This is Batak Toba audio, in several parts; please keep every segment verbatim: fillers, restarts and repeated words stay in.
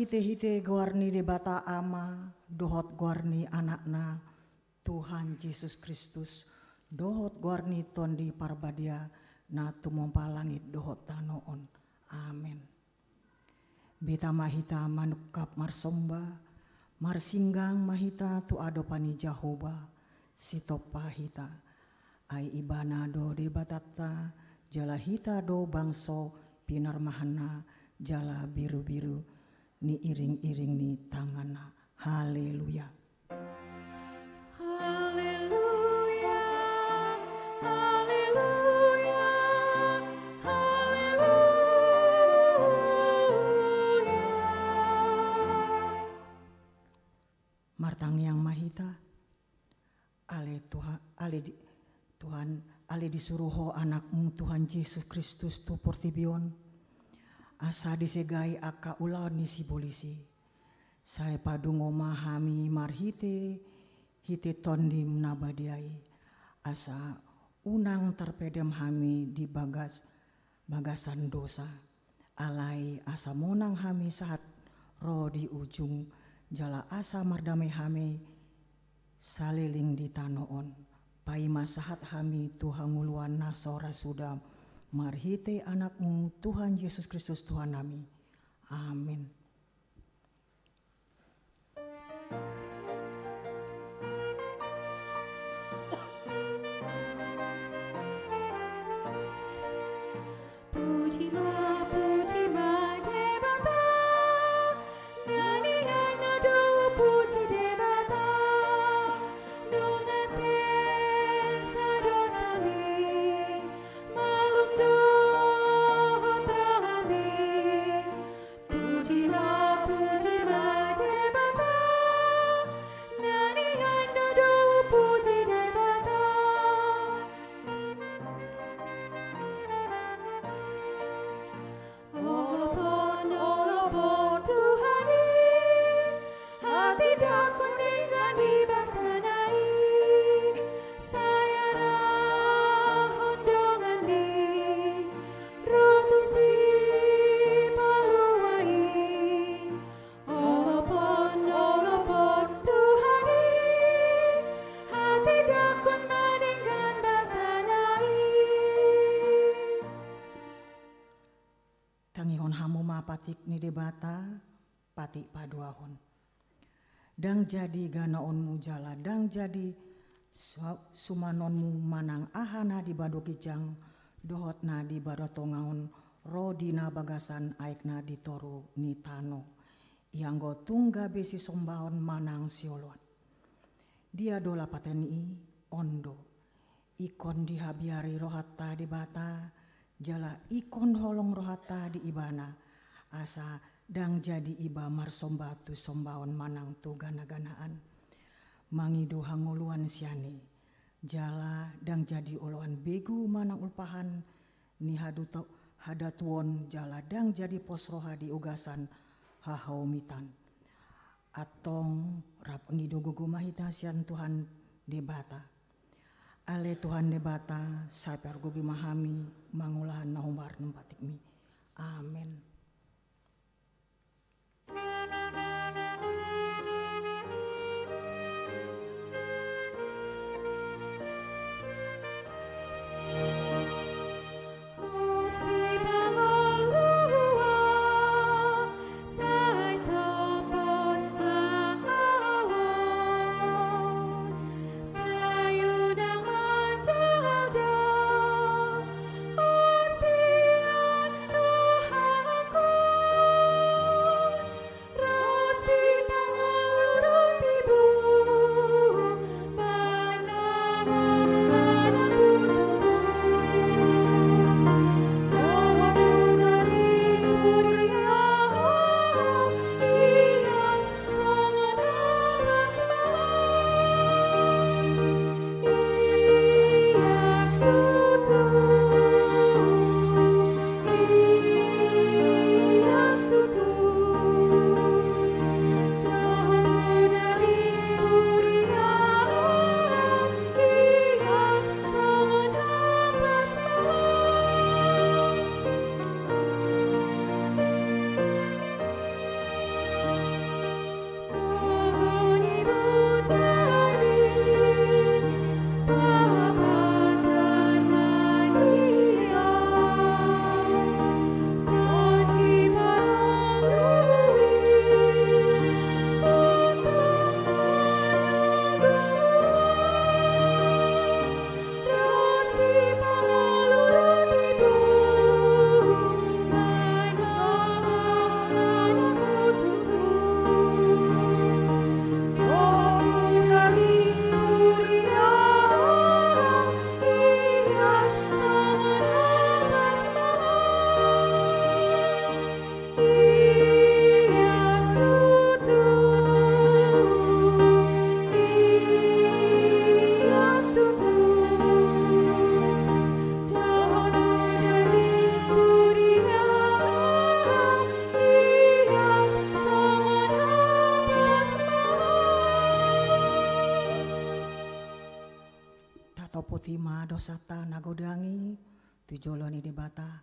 Hite-hite goar ni Debata Ama, dohot goar ni Anakna, Tuhan Jesus Kristus, dohot goar ni Tondi Parbadia, na tumompa langit dohot tano on. Amen. Beta ma hita manungkap marsomba, marsinggang ma hita tu adopan ni Jahowa, sitompa hita. Ai Ibana do Debatanta, jala hita do bangso pinarmahanna, jala birubiru ni iring-iring ni tanganna. Haleluya. Haleluya, haleluya, haleluya. Martangiang ma hita. Ale Tuha-, ale di-, Tuhan, ale disuru Ho Anakmu Tuhan Jesus Kristus tu portibi on, asa disegai angka ulaon ni sibolis i. Sai padungo ma hami marhite, hite Tondim na badia i, asa unang tarpedam hami di bagas, bagasan dosa. Alai asa monang hami sahat ro di ujung, jala asa mardame hami saleleng di tano on. Paima sahat hami tu hangoluan na so ra suda, marhite Anakmu Tuhan Jesus Kristus Tuhannami. Amen. Puji ma, puji ma Debata, na nian na do puji Debata, nunga sesa dosami, malum dohot rohami. Puji ma, puji ma Debata, na nian na do puji Debata. Olopon, olopon Tuhan i, hatindangkon denggan di basana i, sai arahon dongan ni ro tu sipalua i. Olopon, olopon Tuhan i, hatindangkon ma denggan basana i. Tangihon hamu ma patik ni Debata, patik paduahon. Ndang jadi ganaonmu jala ndang jadi su-, sumanonmu manang aha na di bado ginjang dohot na di bado tonga on ro di na bagasan aek na di toru ni tano. Ianggo tung gabe sisombaon manang sioloan. Dia do lapatan i? On do. Ingkon dihabiari rohanta Debata, jala ingkon holong rohanta di Ibana, asa ndang jadi iba marsomba tu sombaon manang tu gana-ganaan. Mangido hangoluan sian i, jala ndang jadi oloan begu manang ulpahan ni haduto-, hadatuon jala ndang jadi pos roha di ugasan hahaumitan. Antong rap ngido gogo ma hita sian Tuhan Debata. Ale Tuhan Debata, sai pargogo ma hami mangulahon na hombar nang patikmi. Amen. Topoti ma dosanta na godang i tu jolo ni Debata.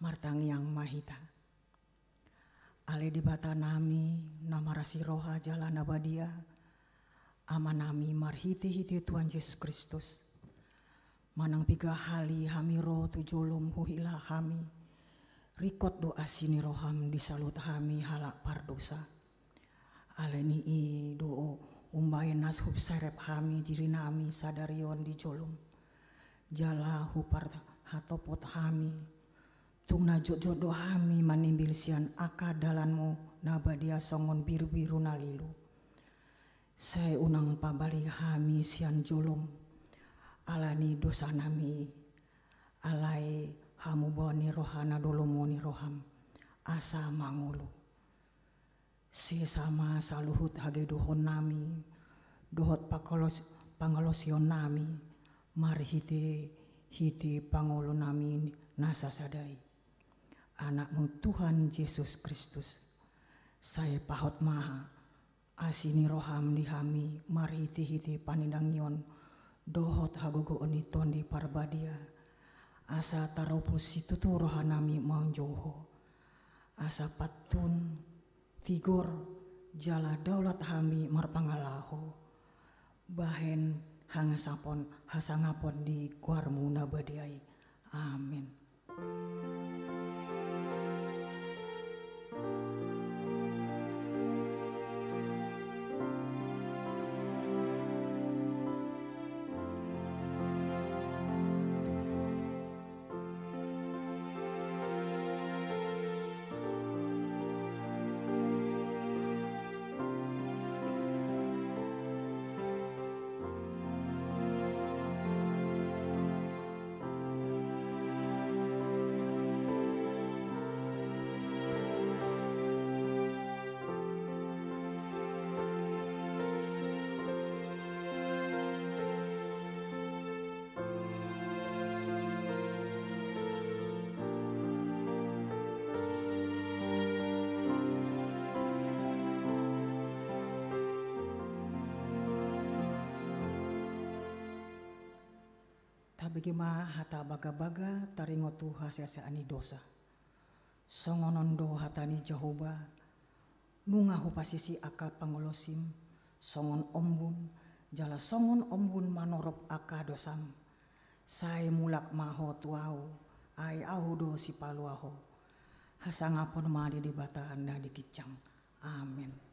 Martangiang ma hita. Ale Debata nami, na marasi roha jala na badia, Ama nami marhite-hite Tuhan Jesus Kristus. Manang piga hali hami ro tu jolom huhilala hami, ringkot do asi ni roham di saluhut hami halak pardosa. Alani i do umbahen na hupserep hami diri nami sadari on di jolom. Jala huparhatopot hami, tung na jotjot do hami manimbil sian angka dalanmu na badia songon birubiru na lilu. Sai unang pabali hami sian jolom, alani dosa nami i, alai hamubaon ni roha na dolomon ni roham, asa mangolu. Sesa ma saluhut hagedohon nami, dohot pangkalos-, pangkalosion nami, marhite-hite pangolu nami na sasada i. Anakmu Tuhan Jesus Kristus, sai pahot ma asi ni roham di hami marhite-hite panindangion, dohot hagogoon ni Tondi Parbadia, asa tarupul situtu roha nami manjou ho. Asa pantun, tigor, jala daulat hami marpangalaho, bahen hangasapon, hasangapon di goarmu na badia i. Amen. Tabege ma hata bagabaga taringot tu haseasaan ni dosa. Songon on do hata ni Jahowa, nunga hupasisi angka pangolosim, songon ombun, jala songon ombun manorop angka dosam. Sai mulak ma ho tu Ahu, ai Ahu do sipalua ho. Hasangapon ma di Debata na di ginjang. Amen.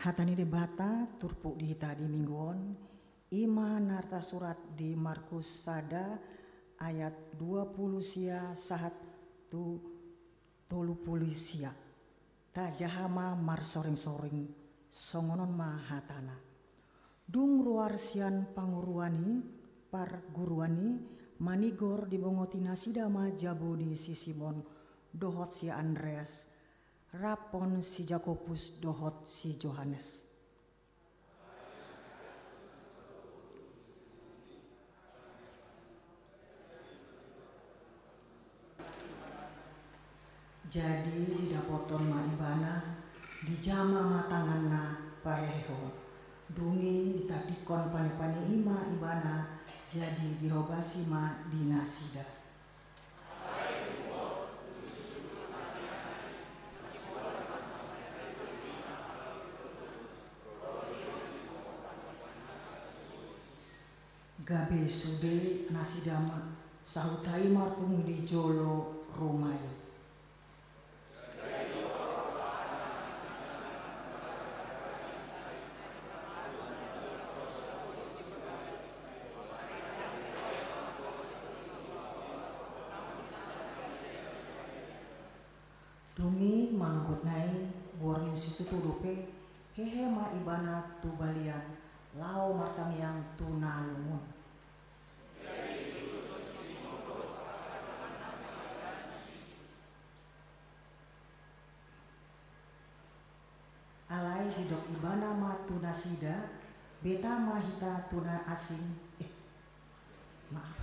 Hata ni Debata turpuk di hita di minggu on, i ma na tarsurat di Markus sada ayat dua pulu sia sahat tu tolu pulu sia. Tajaha ma marsoring-soring, songon on ma hatana. Dung ruar sian panguruan i, parguruan i, manigor dibongoti nasida ma jabu ni si Simon dohot si Andreas, raphon si Jakobus dohot si Johannes. Jadi didapothon ma ibana, dijama ma tanganna pahehehon. Dung i ditadingkon panepane i ma ibana, jadi dihobasi ma di nasida. Gabe sude nasida ma sahuta i marpungu di jolo ruma i. Dung i manogotna i, borngin situtu dope, hehe ma ibana tu balian, laho martangiang tu na lungun. Alai didok ibana ma tu nasida, beta ma hita tu na asing. Eh, maaf.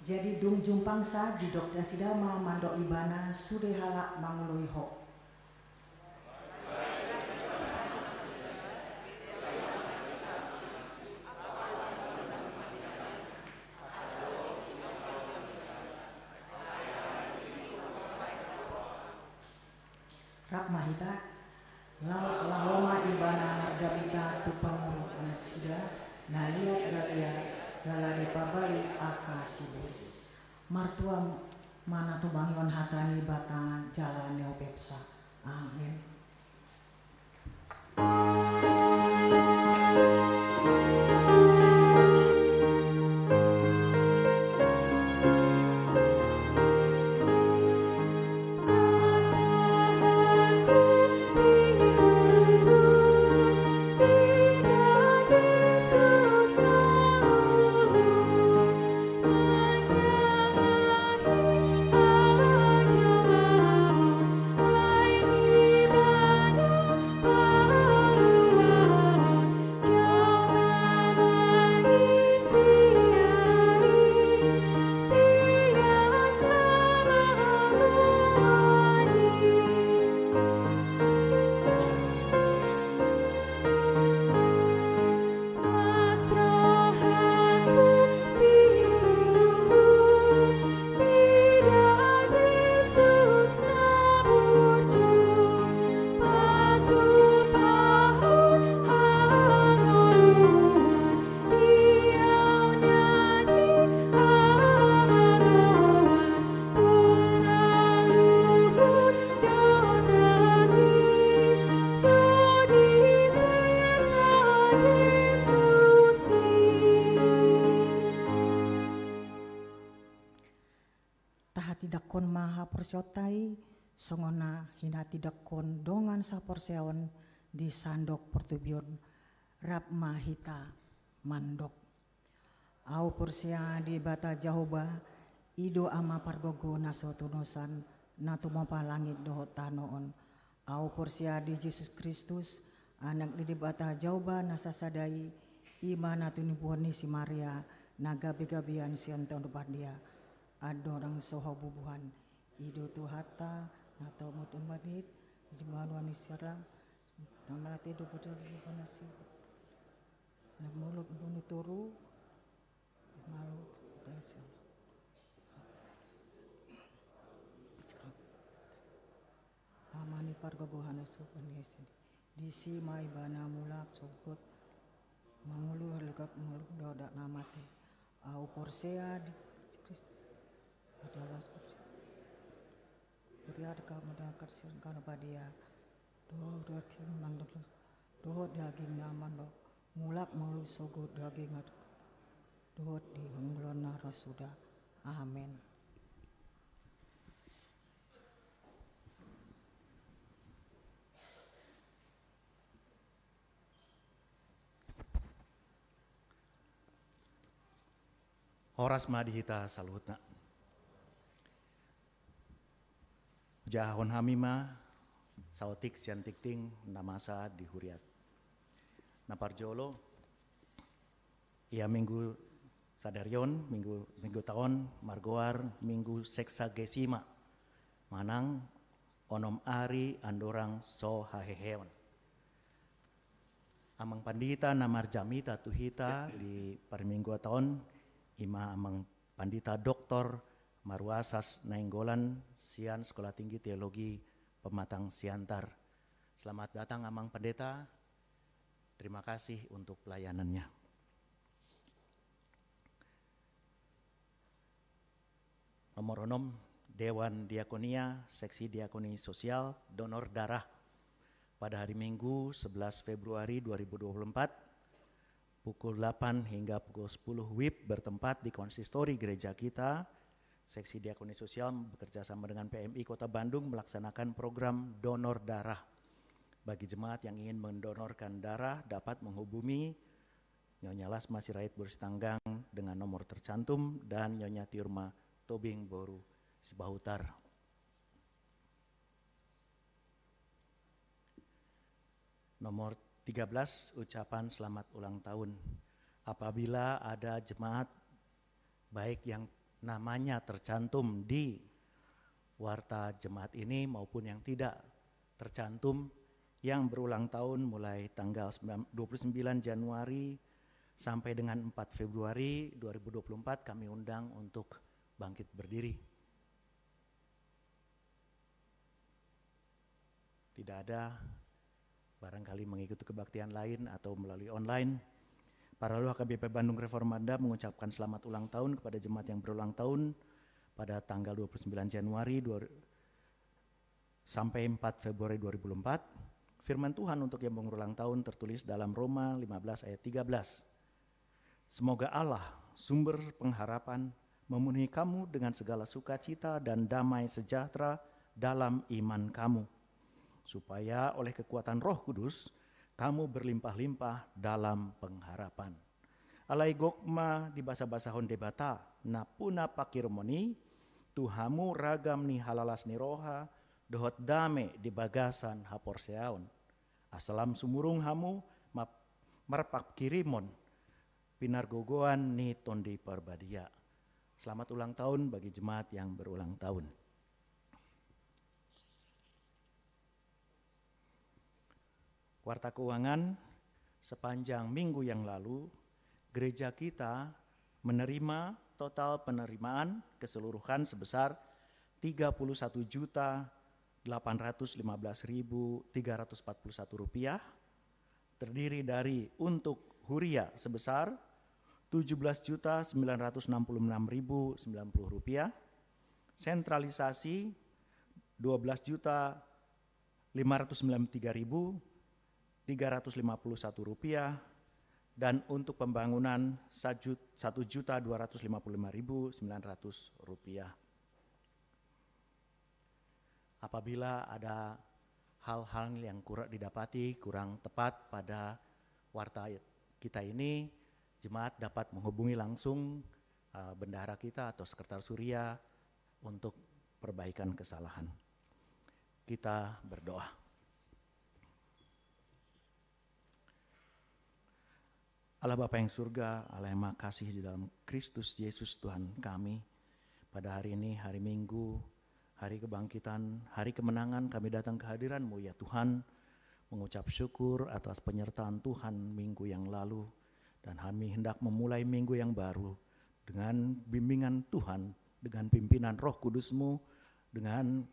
Jadi dung jumpangsa didok nasida ma mandok ibana sude halak mangoloi ho. Rap ma hita, laos laho ma ibana marjamita tu panguruan nasida, na liat Galilea, jala dipabali angka sibolis. Martua ma na tumangihon hata ni Debata jala ni opepsa. Amen. Tahatindangkon ma haporseaonta i, songon na hinahatindangkon dongan sahaporseaon di sandok portibi on. Rap ma hita mandok. Ahu porsea di Debata Jahowa, i do Ama pargogo na so tunosan, na tumompa langit dohot tano on. Ahu porsea di Jesus Kristus, Anak ni Debata Jahowa na sasada i, i ma na tinibuhon ni si Maria, na gabegabean sian Tondi Parbadia, andorang so habubuhan. I do Tuhanta, na tau mate mate, di banua ni si Adam, na mate dohot di banua ni si Na mulak boru ni toru, malu, Ama ni pargogohan na so paniasi. Disi ma ibana mulak sogot, mangolu halak mulak dohot na mate. Ahu porsea di Kristus adalah kursi. Kuria deka mendengarkan sirang kana padia. Dohot daging na mandok, dohot daging na mandok, mulak mangolu sogot daging na dohot di hangoluan na ro suda. Amen. Horas ma di hita saluhutna. Hujahahon hami ma saotik sian tingting na masa di huriata. Na parjolo, ia minggu sadarion, minggu, minggu taon margoar minggu Sexagesima, manang onom ari andorang so haheheon. Amang pandita na marjamita tu hita di parmingguanta on, ima Amang Pandita Doktor Maruasas Nainggolan sian Sekolah Tinggi Teologi Pematang Siantar. Selamat datang, Amang Pendeta. Terima kasih untuk pelayanannya. Nomor onom, Dewan Diakonia, Seksi Diakoni Sosial, Donor Darah. Pada hari Minggu, sebelas Februari dua ribu dua puluh empat, pukul delapan hingga pukul sepuluh wib, bertempat di konsistori gereja kita, Seksi Diakoni Sosial bekerja sama dengan P M I Kota Bandung melaksanakan program donor darah. Bagi jemaat yang ingin mendonorkan darah, dapat menghubungi Nyonya Lasma Sirait boru Sitanggang dengan nomor tercantum dan Nyonya Tiurma Tobing boru Sibahutar. Nomor tiga belas, ucapan selamat ulang tahun. Apabila ada jemaat, baik yang namanya tercantum di warta jemaat ini maupun yang tidak tercantum, yang berulang tahun mulai tanggal sembilan, dua puluh sembilan Januari sampai dengan empat Februari dua ribu dua puluh empat, kami undang untuk bangkit berdiri. Tidak ada, barangkali mengikuti kebaktian lain atau melalui online. Para H K B P Bandung Reformanda mengucapkan selamat ulang tahun kepada jemaat yang berulang tahun pada tanggal dua puluh sembilan Januari dua, sampai empat Februari dua ribu empat. Firman Tuhan untuk yang berulang tahun tertulis dalam Roma lima belas ayat tiga belas. Semoga Allah, sumber pengharapan, memenuhi kamu dengan segala sukacita dan damai sejahtera dalam iman kamu, supaya oleh kekuatan Roh Kudus, kamu berlimpah-limpah dalam pengharapan. Alai gok ma dibasabasahon Debata, nampuna pangkirimon i, tu hamu ragam ni halalas ni roha, dohot dame di bagasan haporseaon. Asa lam sumurung hamu ma-, marpangkirimon pinargogoan ni Tondi Parbadia. Selamat ulang tahun bagi jemaat yang berulang tahun. Warta keuangan, sepanjang minggu yang lalu, gereja kita menerima total penerimaan keseluruhan sebesar tiga puluh satu juta delapan ratus lima belas ribu tiga ratus empat puluh satu rupiah, terdiri dari untuk huria sebesar tujuh belas juta sembilan ratus enam puluh enam ribu sembilan puluh rupiah, sentralisasi dua belas juta lima ratus sembilan puluh tiga ribu tiga ratus lima puluh satu rupiah, dan untuk pembangunan sajut-, satu juta dua ratus lima puluh lima ribu sembilan ratus rupiah. Apabila ada hal-hal yang kurang didapati, kurang tepat pada warta kita ini, jemaat dapat menghubungi langsung, eh, bendahara kita atau sekretaris huria untuk perbaikan kesalahan. Kita berdoa. Allah Bapa yang surga, Allah yang Maha Kasih di dalam Kristus Yesus Tuhan kami, pada hari ini, hari Minggu, hari kebangkitan, hari kemenangan, kami datang ke hadiran-Mu, ya Tuhan, mengucap syukur atas penyertaan Tuhan minggu yang lalu, dan kami hendak memulai minggu yang baru dengan bimbingan Tuhan, dengan pimpinan Roh Kudus-Mu, dengan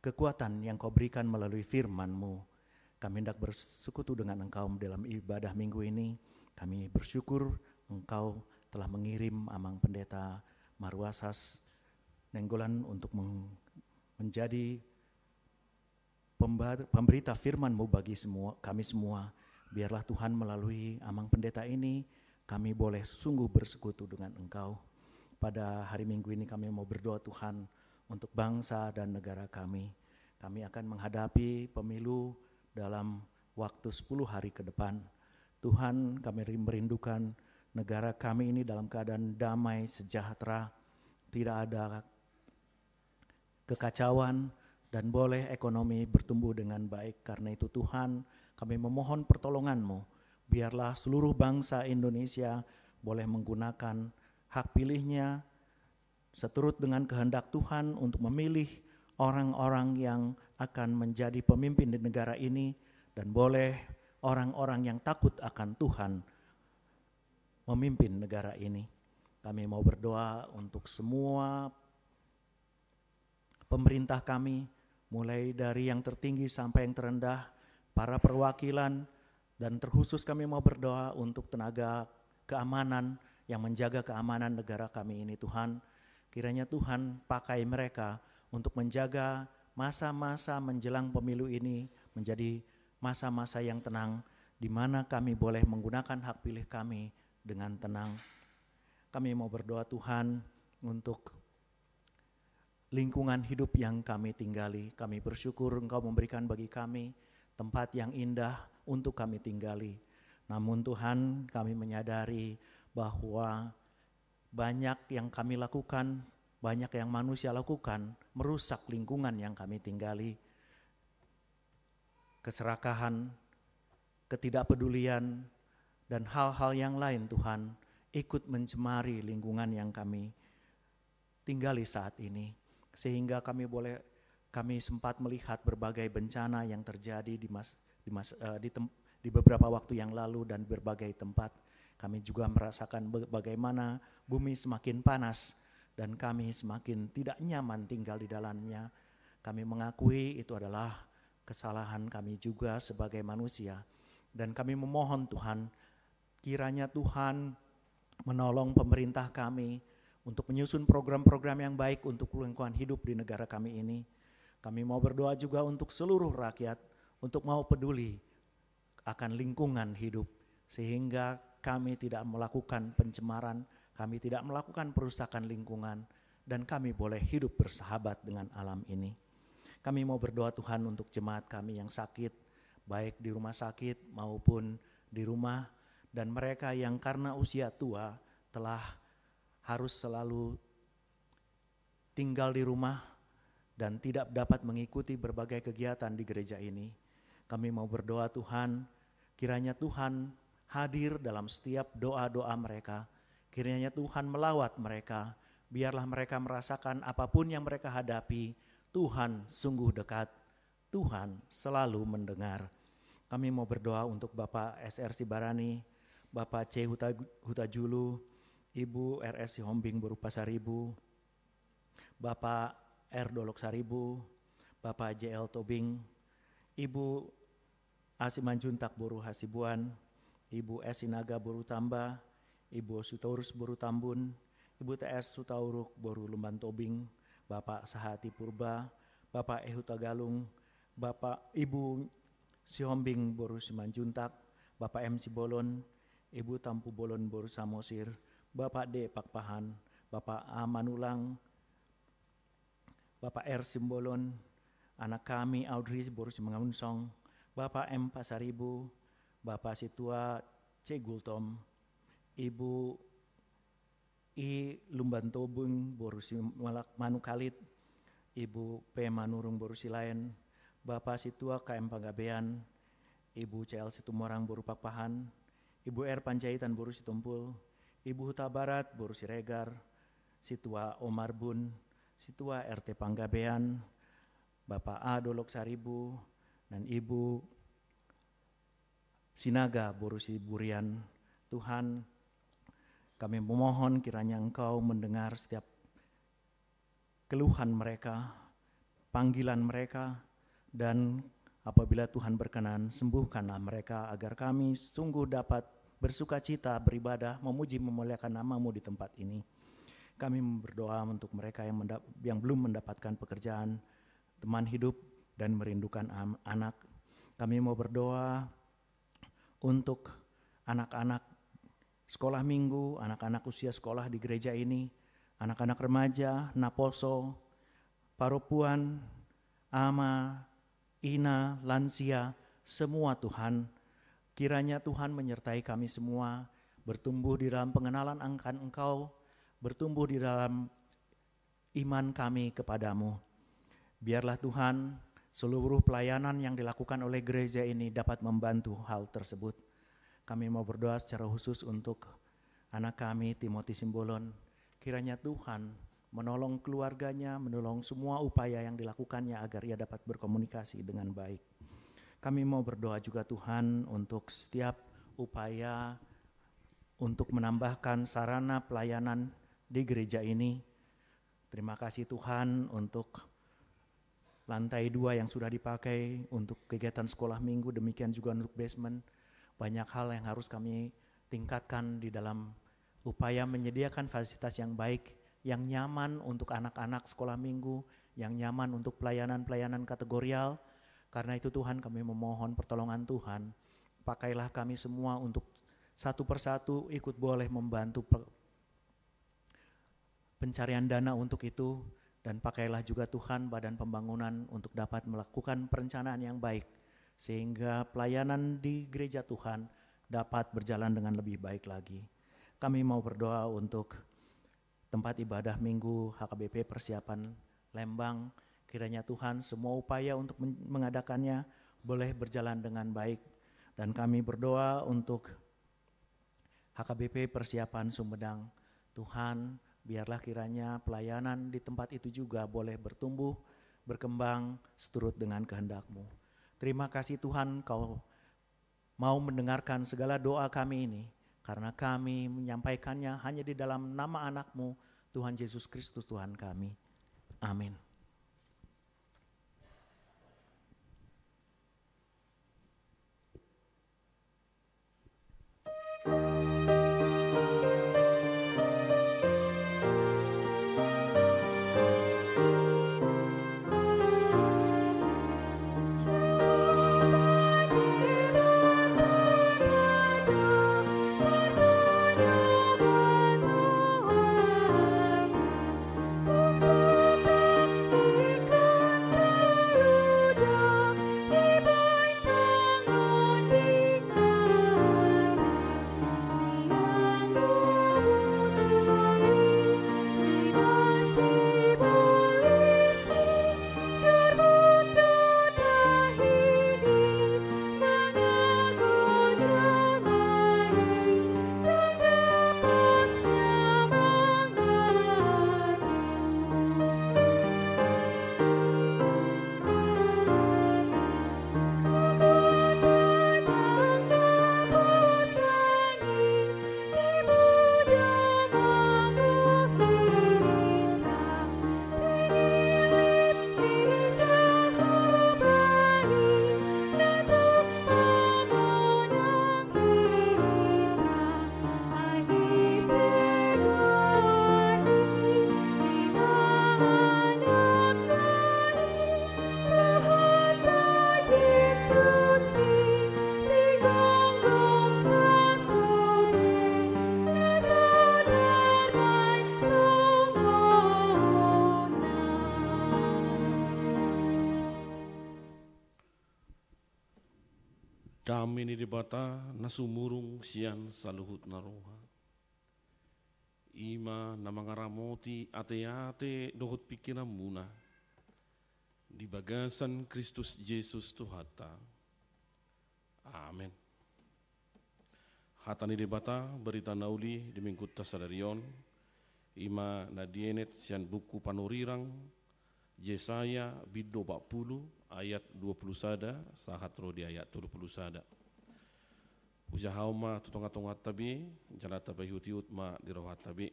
kekuatan yang Kau berikan melalui firman-Mu. Kami hendak bersekutu dengan Engkau dalam ibadah minggu ini. Kami bersyukur Engkau telah mengirim Amang Pendeta Maruasas Nainggolan untuk meng-, menjadi pemba-, pemberita firman-Mu bagi semua, kami semua. Biarlah Tuhan, melalui Amang Pendeta ini, kami boleh sungguh bersekutu dengan Engkau. Pada hari Minggu ini kami mau berdoa, Tuhan, untuk bangsa dan negara kami. Kami akan menghadapi pemilu dalam waktu sepuluh hari ke depan. Tuhan, kami ri-, merindukan negara kami ini dalam keadaan damai, sejahtera, tidak ada kekacauan, dan boleh ekonomi bertumbuh dengan baik. Karena itu Tuhan, kami memohon pertolongan-Mu. Biarlah seluruh bangsa Indonesia boleh menggunakan hak pilihnya seturut dengan kehendak Tuhan untuk memilih orang-orang yang akan menjadi pemimpin di negara ini, dan boleh orang-orang yang takut akan Tuhan memimpin negara ini. Kami mau berdoa untuk semua pemerintah kami, mulai dari yang tertinggi sampai yang terendah, para perwakilan, dan terkhusus kami mau berdoa untuk tenaga keamanan yang menjaga keamanan negara kami ini, Tuhan. Kiranya Tuhan pakai mereka untuk menjaga masa-masa menjelang pemilu ini menjadi masa-masa yang tenang, di mana kami boleh menggunakan hak pilih kami dengan tenang. Kami mau berdoa, Tuhan, untuk lingkungan hidup yang kami tinggali. Kami bersyukur Engkau memberikan bagi kami tempat yang indah untuk kami tinggali. Namun Tuhan, kami menyadari bahwa banyak yang kami lakukan, banyak yang manusia lakukan, merusak lingkungan yang kami tinggali. Keserakahan, ketidakpedulian, dan hal-hal yang lain, Tuhan, ikut mencemari lingkungan yang kami tinggali saat ini, sehingga kami boleh, kami sempat melihat berbagai bencana yang terjadi di mas-, di mas-, eh, di tem-, di beberapa waktu yang lalu dan berbagai tempat. Kami juga merasakan be-, bagaimana bumi semakin panas dan kami semakin tidak nyaman tinggal di dalamnya. Kami mengakui itu adalah kesalahan kami juga sebagai manusia. Dan kami memohon, Tuhan, kiranya Tuhan menolong pemerintah kami untuk menyusun program-program yang baik untuk lingkungan hidup di negara kami ini. Kami mau berdoa juga untuk seluruh rakyat, untuk mau peduli akan lingkungan hidup, sehingga kami tidak melakukan pencemaran, kami tidak melakukan perusakan lingkungan, dan kami boleh hidup bersahabat dengan alam ini. Kami mau berdoa, Tuhan, untuk jemaat kami yang sakit, baik di rumah sakit maupun di rumah, dan mereka yang karena usia tua telah harus selalu tinggal di rumah dan tidak dapat mengikuti berbagai kegiatan di gereja ini. Kami mau berdoa, Tuhan, kiranya Tuhan hadir dalam setiap doa-doa mereka. Kiranya Tuhan melawat mereka. Biarlah mereka merasakan apapun yang mereka hadapi, Tuhan sungguh dekat. Tuhan selalu mendengar. Kami mau berdoa untuk Bapak S R Sibarani, Bapak C Huta, Hutajulu, Ibu R S Sihombing boru Pasaribu, Bapak R Dolok Saribu, Bapak J L Tobing, Ibu A Simanjuntak boru Hasibuan, Ibu S Sinaga boru Tamba, Ibu Sitorus boru Tambun, Ibu T S Sutauruk boru Lumban Tobing, Bapak Sahati Purba, Bapak E Hutagalung, Bapak, Ibu Sihombing boru Simanjuntak, Bapak M Sibolon, Ibu Tampubolon boru Samosir, Bapak D Pakpahan, Bapak A Manulang, Bapak R Simbolon, anak kami Audrey boru Simangunsong, Bapak M Pasaribu, Bapak Situa C Gultom, Ibu I Lumban Tobing boru Simalak Manukalit, Ibu P Manurung boru Silaen, Bapak Situa K M Panggabean, Ibu C L Situmorang boru Pakpahan, Ibu R Panjaitan boru Sitompul, Ibu Hutabarat boru Siregar, Situa O Marbun, Situa R T Panggabean, Bapak A Dolok Saribu, dan Ibu Sinaga boru Siburian. Tuhan, kami memohon kiranya Engkau mendengar setiap keluhan mereka, panggilan mereka, dan apabila Tuhan berkenan, sembuhkanlah mereka agar kami sungguh dapat bersukacita, beribadah, memuji, memuliakan nama-Mu di tempat ini. Kami berdoa untuk mereka yang menda-, yang belum mendapatkan pekerjaan, teman hidup, dan merindukan am-, anak. Kami mau berdoa untuk anak-anak sekolah minggu, anak-anak usia sekolah di gereja ini, anak-anak remaja, naposo, paropuan, ama, ina, lansia, semua Tuhan. Kiranya Tuhan menyertai kami semua, bertumbuh di dalam pengenalan akan Engkau, bertumbuh di dalam iman kami kepada-Mu. Biarlah Tuhan, seluruh pelayanan yang dilakukan oleh gereja ini dapat membantu hal tersebut. Kami mau berdoa secara khusus untuk anak kami, Timothy Simbolon. Kiranya Tuhan menolong keluarganya, menolong semua upaya yang dilakukannya agar ia dapat berkomunikasi dengan baik. Kami mau berdoa juga, Tuhan, untuk setiap upaya untuk menambahkan sarana pelayanan di gereja ini. Terima kasih, Tuhan, untuk lantai dua yang sudah dipakai untuk kegiatan sekolah minggu, demikian juga untuk basement. Banyak hal yang harus kami tingkatkan di dalam upaya menyediakan fasilitas yang baik, yang nyaman untuk anak-anak sekolah minggu, yang nyaman untuk pelayanan-pelayanan kategorial. Karena itu, Tuhan, kami memohon pertolongan Tuhan. Pakailah kami semua untuk satu persatu ikut boleh membantu pe-, pencarian dana untuk itu, dan pakailah juga, Tuhan, badan pembangunan untuk dapat melakukan perencanaan yang baik, sehingga pelayanan di gereja Tuhan dapat berjalan dengan lebih baik lagi. Kami mau berdoa untuk tempat ibadah minggu H K B P Persiapan Lembang. Kiranya, Tuhan, semua upaya untuk men-, mengadakannya boleh berjalan dengan baik. Dan kami berdoa untuk H K B P Persiapan Sumedang. Tuhan, biarlah kiranya pelayanan di tempat itu juga boleh bertumbuh, berkembang seturut dengan kehendak-Mu. Terima kasih, Tuhan, Kau mau mendengarkan segala doa kami ini, karena kami menyampaikannya hanya di dalam nama Anak-Mu, Tuhan Yesus Kristus, Tuhan kami. Amin. Dame ni Debata na sumurung sian saluhut na roha, i ma na mangaramoti ateate dohot pingkiranmuna di bagasan Kristus Jesus Tuhanta. Amen. Hata ni Debata, berita na uli di minggunta sadari on, i ma na dienet sian buku Panurirang, Jesaya bindu opat pulu ayat dua pulu sada sahat ro di ayat tolu pulu sada. Hujahaon ma tu tongatonganta be, jala tapaihutihut ma di rohanta be.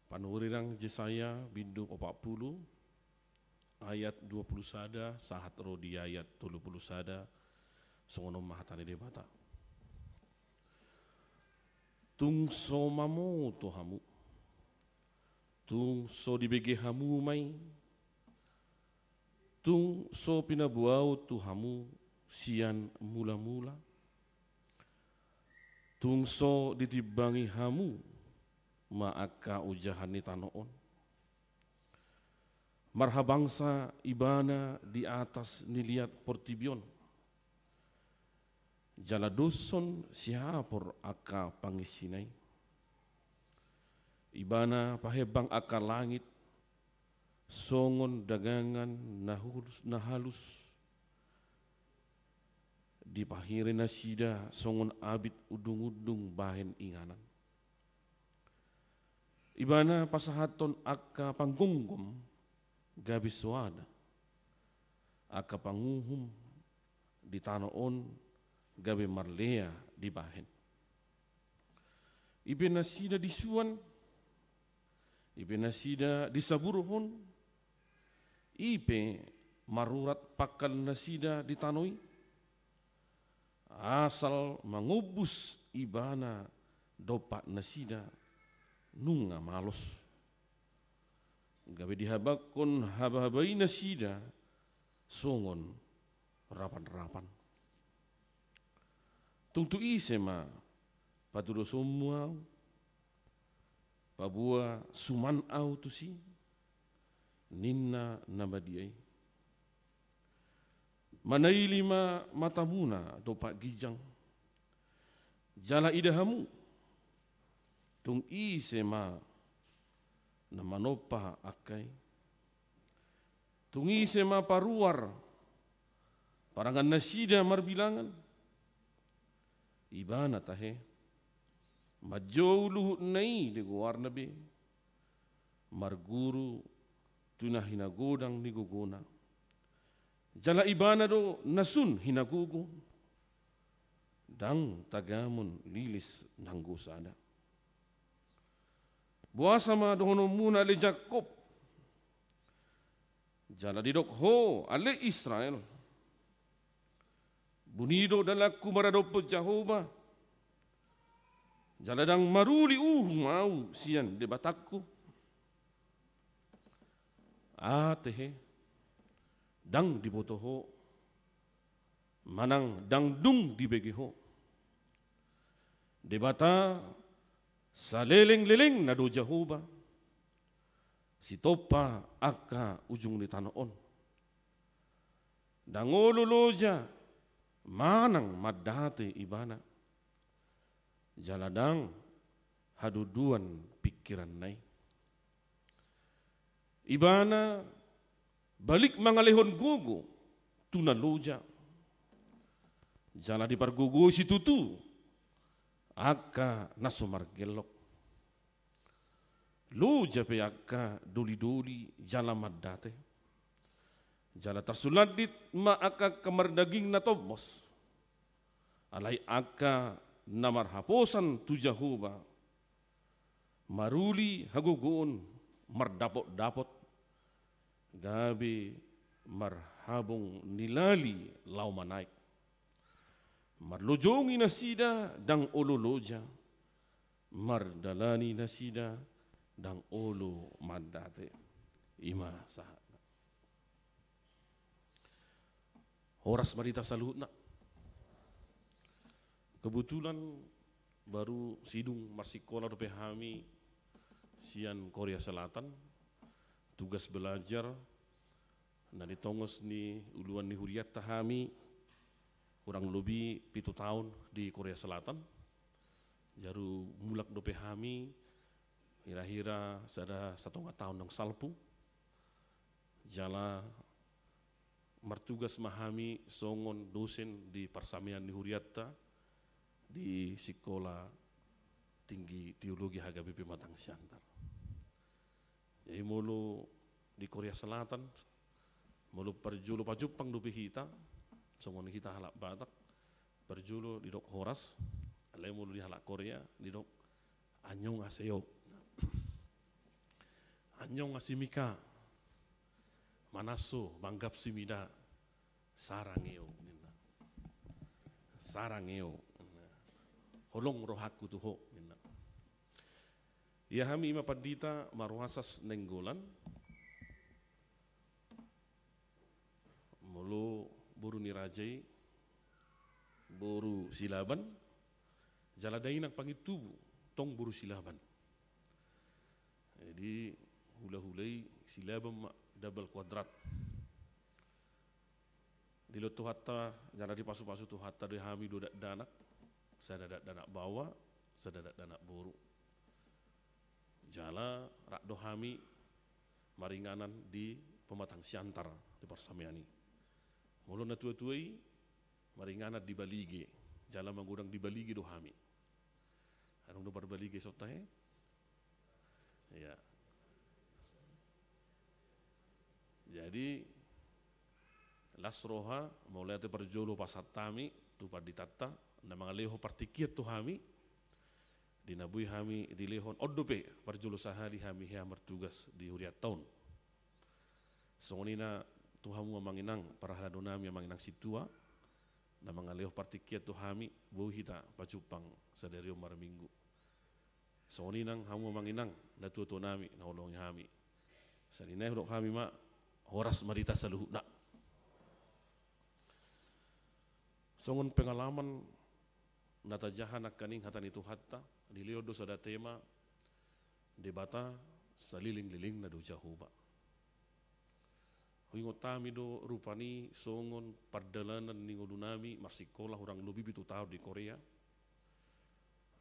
Panurirang Jesaya bindu opat pulu ayat dua pulu sada sahat ro di ayat tolu pulu sada, songon on ma hata ni Debata. Tung so mamoto hamu, tung so dibege hamu ma i, tung so pinaboaon tu hamu sian mulamula, tung so ditimbangi hamu ma angka ojahan ni tano on. Marhabangsa Ibana di atas ni liat portibi on. jala doshon siapor angka panginsina i. Ibana pahembang angka langit songon dagangan na hulus, na halus, dipahire nasida songon abit undung-undung bahen inganan. Ibana pasahathon angka panggomgom gabe soada, angka panguhum di tano on gabe marlea dibahen. I pe nasida disuan, i pe nasida disaburhon, i pe marurat pangkal nasida di tano i, asal mangombus ibana dompak nasida nunga malos. Gabe dihabanghon habahaba i nasida songon rapanrapan. Tung tu ise ma patudosonmu ahu, paboa suman ahu tusi, ninna na badia i. Manaili ma matamuna dompak ginjang, jala ida hamu, tung ise ma na manompa angka i. Tung ise ma paruar parangan nasida marbilangan. Ibana tahe, manjou luhutna i di goarna be, marguru tu na hinagodang ni gogona. Jala ibana do na sun hinagogo, ndang tagamon lilis nanggo sada. Boasa ma dohononmuna ale Jakkob, jala didok ho ale Israel, buni do dalanku maradophon Jahowa, jala ndang maruli uhum ahu sian Debatangku? Ate he, ndang diboto ho, manang ndang dung dibege ho. Debata salelenglelengna do Jahowa, sitompa angka ujung ni tano on. Ndang olo loja manang mandate ibana, jala ndang haduduan pingkiranna i. Ibana balik mangalehon gogo tu na loja, jala dipargogoi situtu angka na so margellok. Loja pe angka dolidoli jala mandate, jala tarsulandit ma angka, angka mardaging na tombos. Alai angka na marhaposan tu Jahowa, maruli hagogoon, mardapotdapot, gabe marhabong ni lali laho manaek. Marlojongi nasida ndang olo loja, mardalani nasida ndang olo mandate. I ma sahatna. Horas ma di hita saluhutna. Kebetulan baru sidung marsikola dope hami sian Korea Selatan, tugas belajar na nitongos ni uluan ni hurianta hami, kurang lobi pitu taon di Korea Selatan. Jala mulak dope hami hira-hira sada satonga taon naung salpu. Jala martugas ma hami songon dosen di parsamean ni hurianta di Sikola Tinggi Teologi H K B P Pematang Siantar. Jadi molo di Korea Selatan, molo parjolo pajumpang dope hita, songon hita halak Batak, parjolo didok horas, alai molo di halak Korea didok annyeonghaseyo. Annyeonghasimnika, manasho, manggapsimida, sarangeo ninna. Sarangeo. Holong rohangku tu ho ninna. Ia hami i ma pandita Maruasas Nainggolan. Molo boru ni raja i boru Silaban, jala dainang Pangintubu tong boru Silaban. Jadi hulahula i Silaban ma, double kuadrat. Di Dilehon Tuhanta jala dipasupasu Tuhanta do hami dua dakdanak, sada dakdanak baoa, sada dakdanak boru. Jala rap do hami maringanan di pematang siantar di parsamean i. Molo natuatua i maringanan di Balige, jala magodang di Balige do hami. Adong do parbalige songon i? Iya. Jadi las roha, mauliate parjolo pasahat hami tu panditanta na mangalehon partingkian tu hami. Di na boi hami dilehon, on dope parjolo sahali hami hea martugas di hurianta on. Songon i na tu hamu amang inang parhalado nami, amang inang sintua, na mangalehon partingkian tu hami, boi hita pajumpang sadari on marminggu. Songon i nang hamu amang inang natuatua nami na ulahi hami. Sahali nai hudok hami ma, horas ma di hita saluhutna. Songon pengalaman na tajaha nangkaning hata ni Tuhanta, dilehon do sada tema, Debata salelenglelengna do Jahowa. Huingot hami do rupani songon pardalanan ni ngolunami marsikola hurang lobi pitu taon di Korea.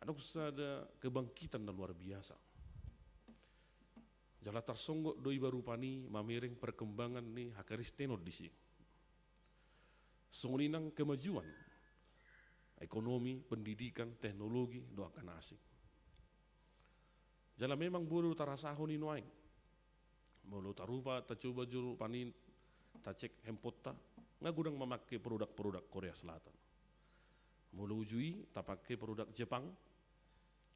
Adong sada kebangkitan na luar biasa. Jala tarsonggot do iba rupani mamereng perkembangan ni hakristenon disi. Songon i nang kemajuan ekonomi, pendidikan, teknologi, dohot angka na asing. Jala memang boi do tarasahon i nuaeng. Molo tarupa, tacoba jo rupani tacek handphoneta, nga godang mamangke produk-produk Korea Selatan. Molo uju i tapangke produk Jepang,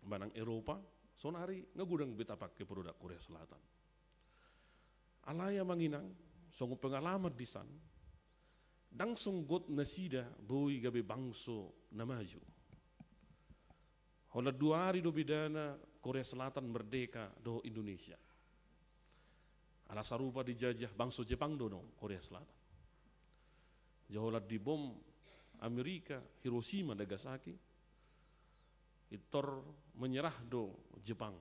manang Eropa, saonari nga godang be tapangke produk Korea Selatan. Alai amang inang, songon pengalaman disan, ndang songgot nasida boi gabe bangso na maju. Holan dua ari do bedana Korea Selatan merdeka dohot Indonesia. Ala sarupa dijajah bangso Jepang do dong Korea Selatan. Jala holan dibom Amerika Hiroshima Nagasaki, pintor menyerah do Jepang.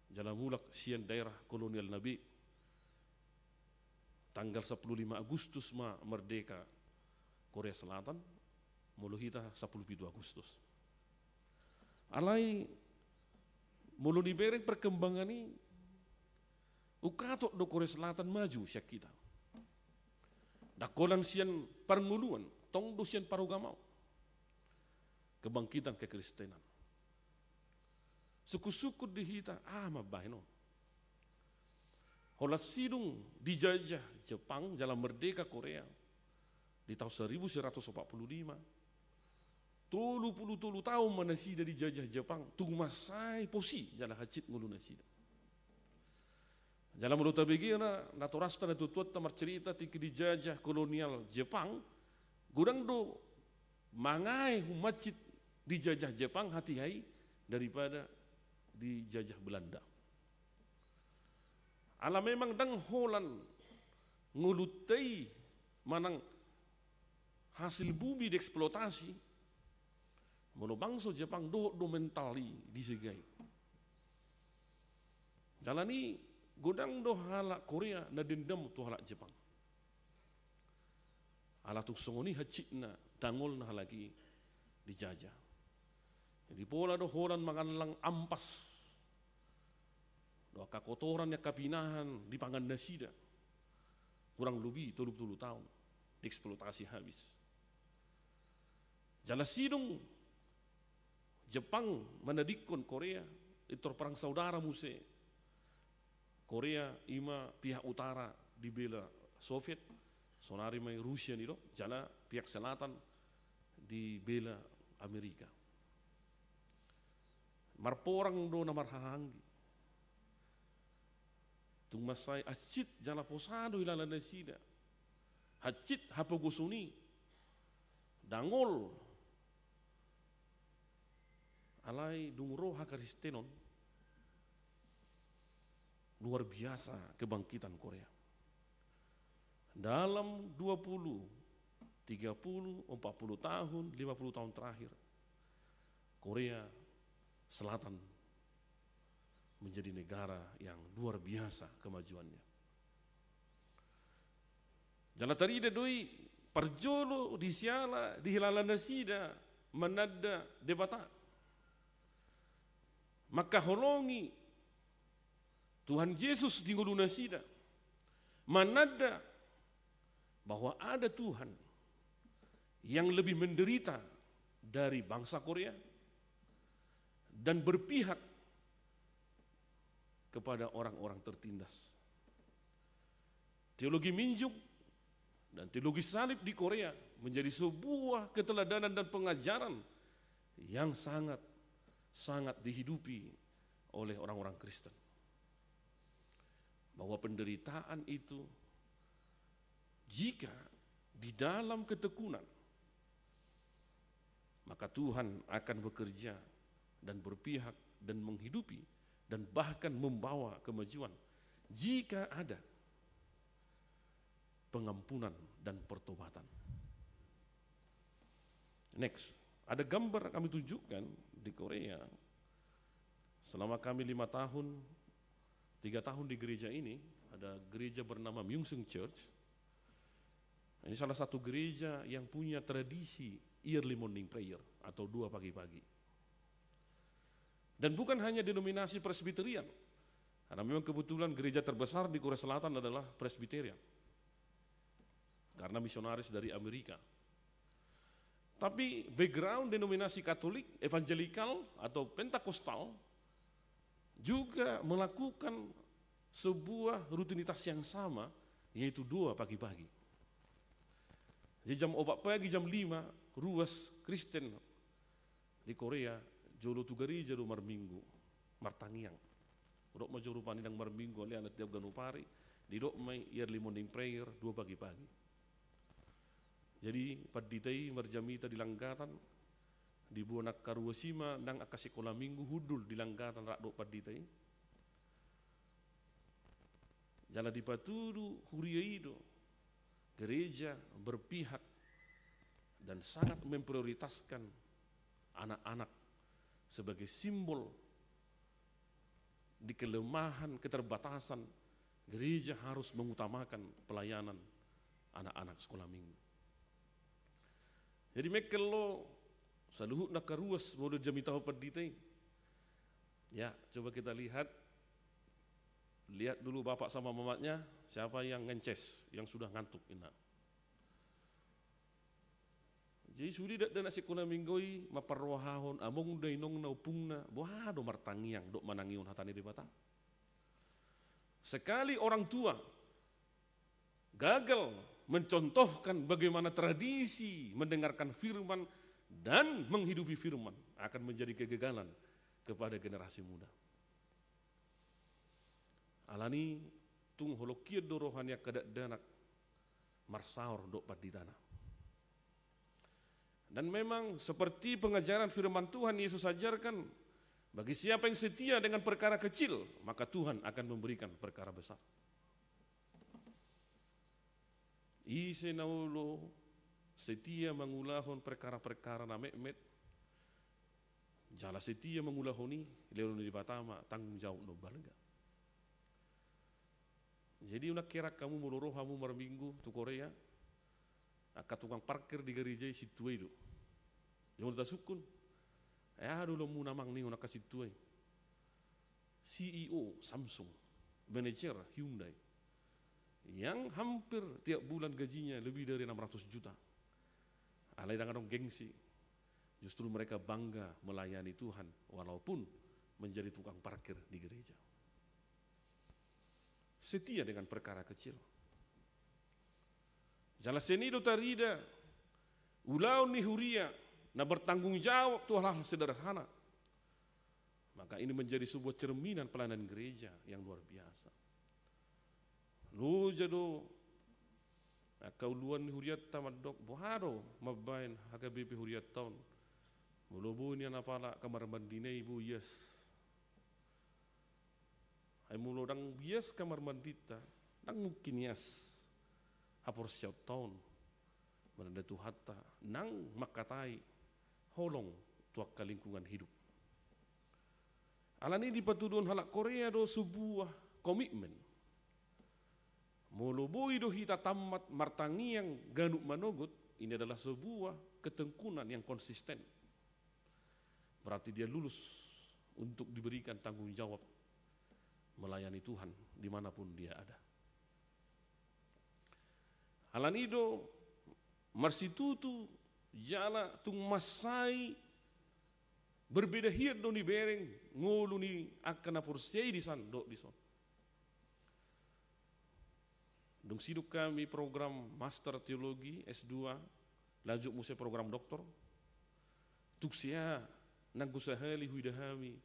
Jala mulak sian daerah kolonialna be. Tanggal sampulu lima Agustus ma merdeka Korea Selatan, molo hita sampulu pitu Agustus. Alai molo dibereng perkembangan i, ungkapon do Korea Selatan maju sian hita. Ndang holan sian parngoluan, tong do sian parugamaon. Kebangkitan kekristenan. Sungkun-sungkun di hita, aha ma bahen on. Holan sidung dijajah Jepang jala merdeka Korea di taon saribu sembilan ratus opat puluh lima. Tolu pulu tolu taon ma nasida dijajah Jepang, tung mansai posi jala hansit ngolu nasida. Jala molo tabege na, natorasta natuatuanta marcerita tingki dijajah kolonial Jepang, godang do mangae humansit dijajah Jepang hatiha i daripada dijajah Belanda. Ala memang ndang holan ngolunta i manang hasil bumi dieksploitasi, molo bangso Jepang dohot do mental i disegai. Jala ni godang do halak Korea na dendam tu halak Jepang. Ala tung songon i hansitna, dangolna halak i dijajah. Jadi pola do holan mangallang ampas dohot angka kotoran ni angka pinahan dipangan nasida. Hurang lobi tolu pulu taon dieksploitasi habis. Jala sidung Jepang manadingkon Korea, pintor perang saudara muse. Korea i ma pihak utara dibela Soviet, saonari ma i Rusia ni do, jala pihak selatan dibela Amerika. Marporang do na marhahaanggi. Tung mansai hansit jala posa do hilala nasida. Hansit hapogoson i. Dangol. Alai dung ro hakristenon, luar biasa kebangkitan Korea. Dalam dua puluh, tiga puluh, empat puluh tahun, lima puluh tahun terakhir, Korea Selatan menjadi negara yang luar biasa kemajuannya. Jala tarida do i Parjolo disiala dihilala nasida mananda Debata. Mangkaholongi Tuhan Jesus di ngolu nasida, mananda bahwa ada Tuhan yang lebih menderita dari bangsa Korea dan berpihak kepada orang-orang tertindas. Teologi Minjuk dan teologi salib di Korea menjadi sebuah keteladanan dan pengajaran yang sangat, sangat dihidupi oleh orang-orang Kristen. Bahwa penderitaan itu, jika di dalam ketekunan, maka Tuhan akan bekerja dan berpihak dan menghidupi dan bahkan membawa kemajuan jika ada pengampunan dan pertobatan. Next, ada gambar kami tunjukkan di Korea. Selama kami lima tahun, tiga tahun di gereja ini, ada gereja bernama Myungsung Church. Ini salah satu gereja yang punya tradisi early morning prayer atau doa pagi-pagi. Dan bukan hanya denominasi Presbyterian, karena memang kebetulan gereja terbesar di Korea Selatan adalah Presbyterian, karena misionaris dari Amerika. Tapi background denominasi Katolik, Evangelikal, atau Pentakosta juga melakukan sebuah rutinitas yang sama, yaitu doa pagi-pagi. Jadi jam opat pagi, jam lima, ruas Kristen di Korea jolo tu gareja do marminggu, martangiang. Didok ma jolo rupani ndang marminggu, alai na tiap ganup ari didok ma i early morning prayer, doa pagi-pagi. Jadi pandita i marjamita di Langgatan, diboan angka ruas i ma nang angka sikola minggu hundul di Langgatan rap dohot pandita i. Jala dipatudu huria i do gereja berpihak dan sangat memprioritaskan anak-anak sebagai simbol di kelemahan, keterbatasan, gereja harus mengutamakan pelayanan anak-anak sekolah minggu. Jadi mengkel do saluhutna angka ruas molo dijamitahon pandita i. Ya, coba kita lihat. Lihat dulu bapak sama mamaknya, siapa yang ngences, yang sudah ngantuk, inna. Jadi sude dakdanak sikola minggu i mamparrohahon amongna, inongna, ompungna, boha do martangiang dohot manangihon hata ni Debata. Sekali orang tua gagal mencontohkan bagaimana tradisi mendengarkan firman dan menghidupi firman, akan menjadi kegagalan kepada generasi muda. Alani tung holong hian do roha ni angka dakdanak marsaor dohot panditana. Dan memang seperti pengajaran firman Tuhan, Yesus ajarkan, bagi siapa yang setia dengan perkara kecil, maka Tuhan akan memberikan perkara besar. Ise na olo setia mangulahon perkara-perkara na metmet, jala setia mangulahon i, dilehon ni Debata ma tanggung jawab na umbalga. Jadi unang heran hamu molo ro hamu marminggu tu Korea, angka tukang parkir di gareja i sintua i do. Jolo tasungkun, aha do ulaonmuna amang, ninna angka sintua i. C E O Samsung, manajer Hyundai, yang hampir tiap bulan gajinya lebih dari enam ratus juta. Alai ndang adong gengsi. Justru mereka bangga melayani Tuhan walaupun menjadi tukang parkir di gereja. Setia dengan perkara kecil. Jala sian i do tarida ulaon ni huria na bertanggung jawab tu hal-hal sederhana. Maka ini menjadi sebuah cerminan pelayanan gereja yang luar biasa. Loja do angka uluan ni hurianta mandok, boha do mambaen H K B P hurianta on molo boi nian apala kamar mandina i boi ias. Ai molo ndang ias kamar mandinta, ndang mungkin ias haporseaonta on mananda Tuhanta nang mangkatai holong tu angka lingkungan hidup. Alani i dipatuduhon halak Korea do sebuah komitmen Molo boi do hita tammat martangiang ganup manogot, ini adalah sebuah ketekunan yang konsisten. Berarti dia lulus untuk diberikan tanggung jawab melayani Tuhan dimanapun dia ada. Alani do marsitutu jala tung mansai berbeda hian do nibereng ngolu ni angka na porsea i disan dohot dison. Dung sidung hami program master teologi S dua, lanjut muse program doktor. Tung sea nanggo sahali huida hami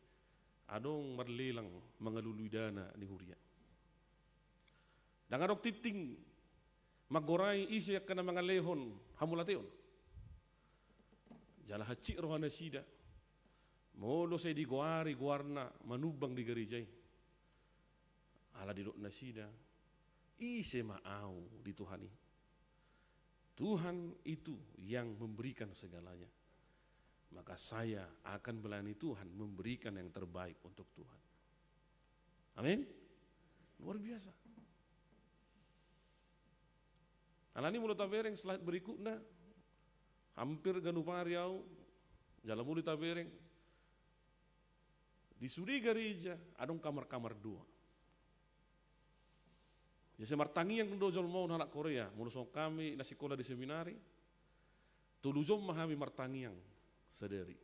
adong marlelang mangalului dana ni huria. Ndang adong tingting manggorai ise angka na mangalehon hamauliateon. Jala hansit roha nasida molo sai digoari goarna manumbang di gareja i. Ala didok nasida, ise ma au di Tuhan i? Tuhan itu yang memberikan segalanya. Maka saya akan melayani Tuhan, memberikan yang terbaik untuk Tuhan. Amin. Luar biasa. Alani molo tabereng slide berikutna, hampir ganup ari au jala molo tabereng di sude gareja adong kamar-kamar dua. Jadi sai martangiang do jolma on halak Korea, molo songon hami na sikola di seminari, tolu jom ma hami martangiang sadari.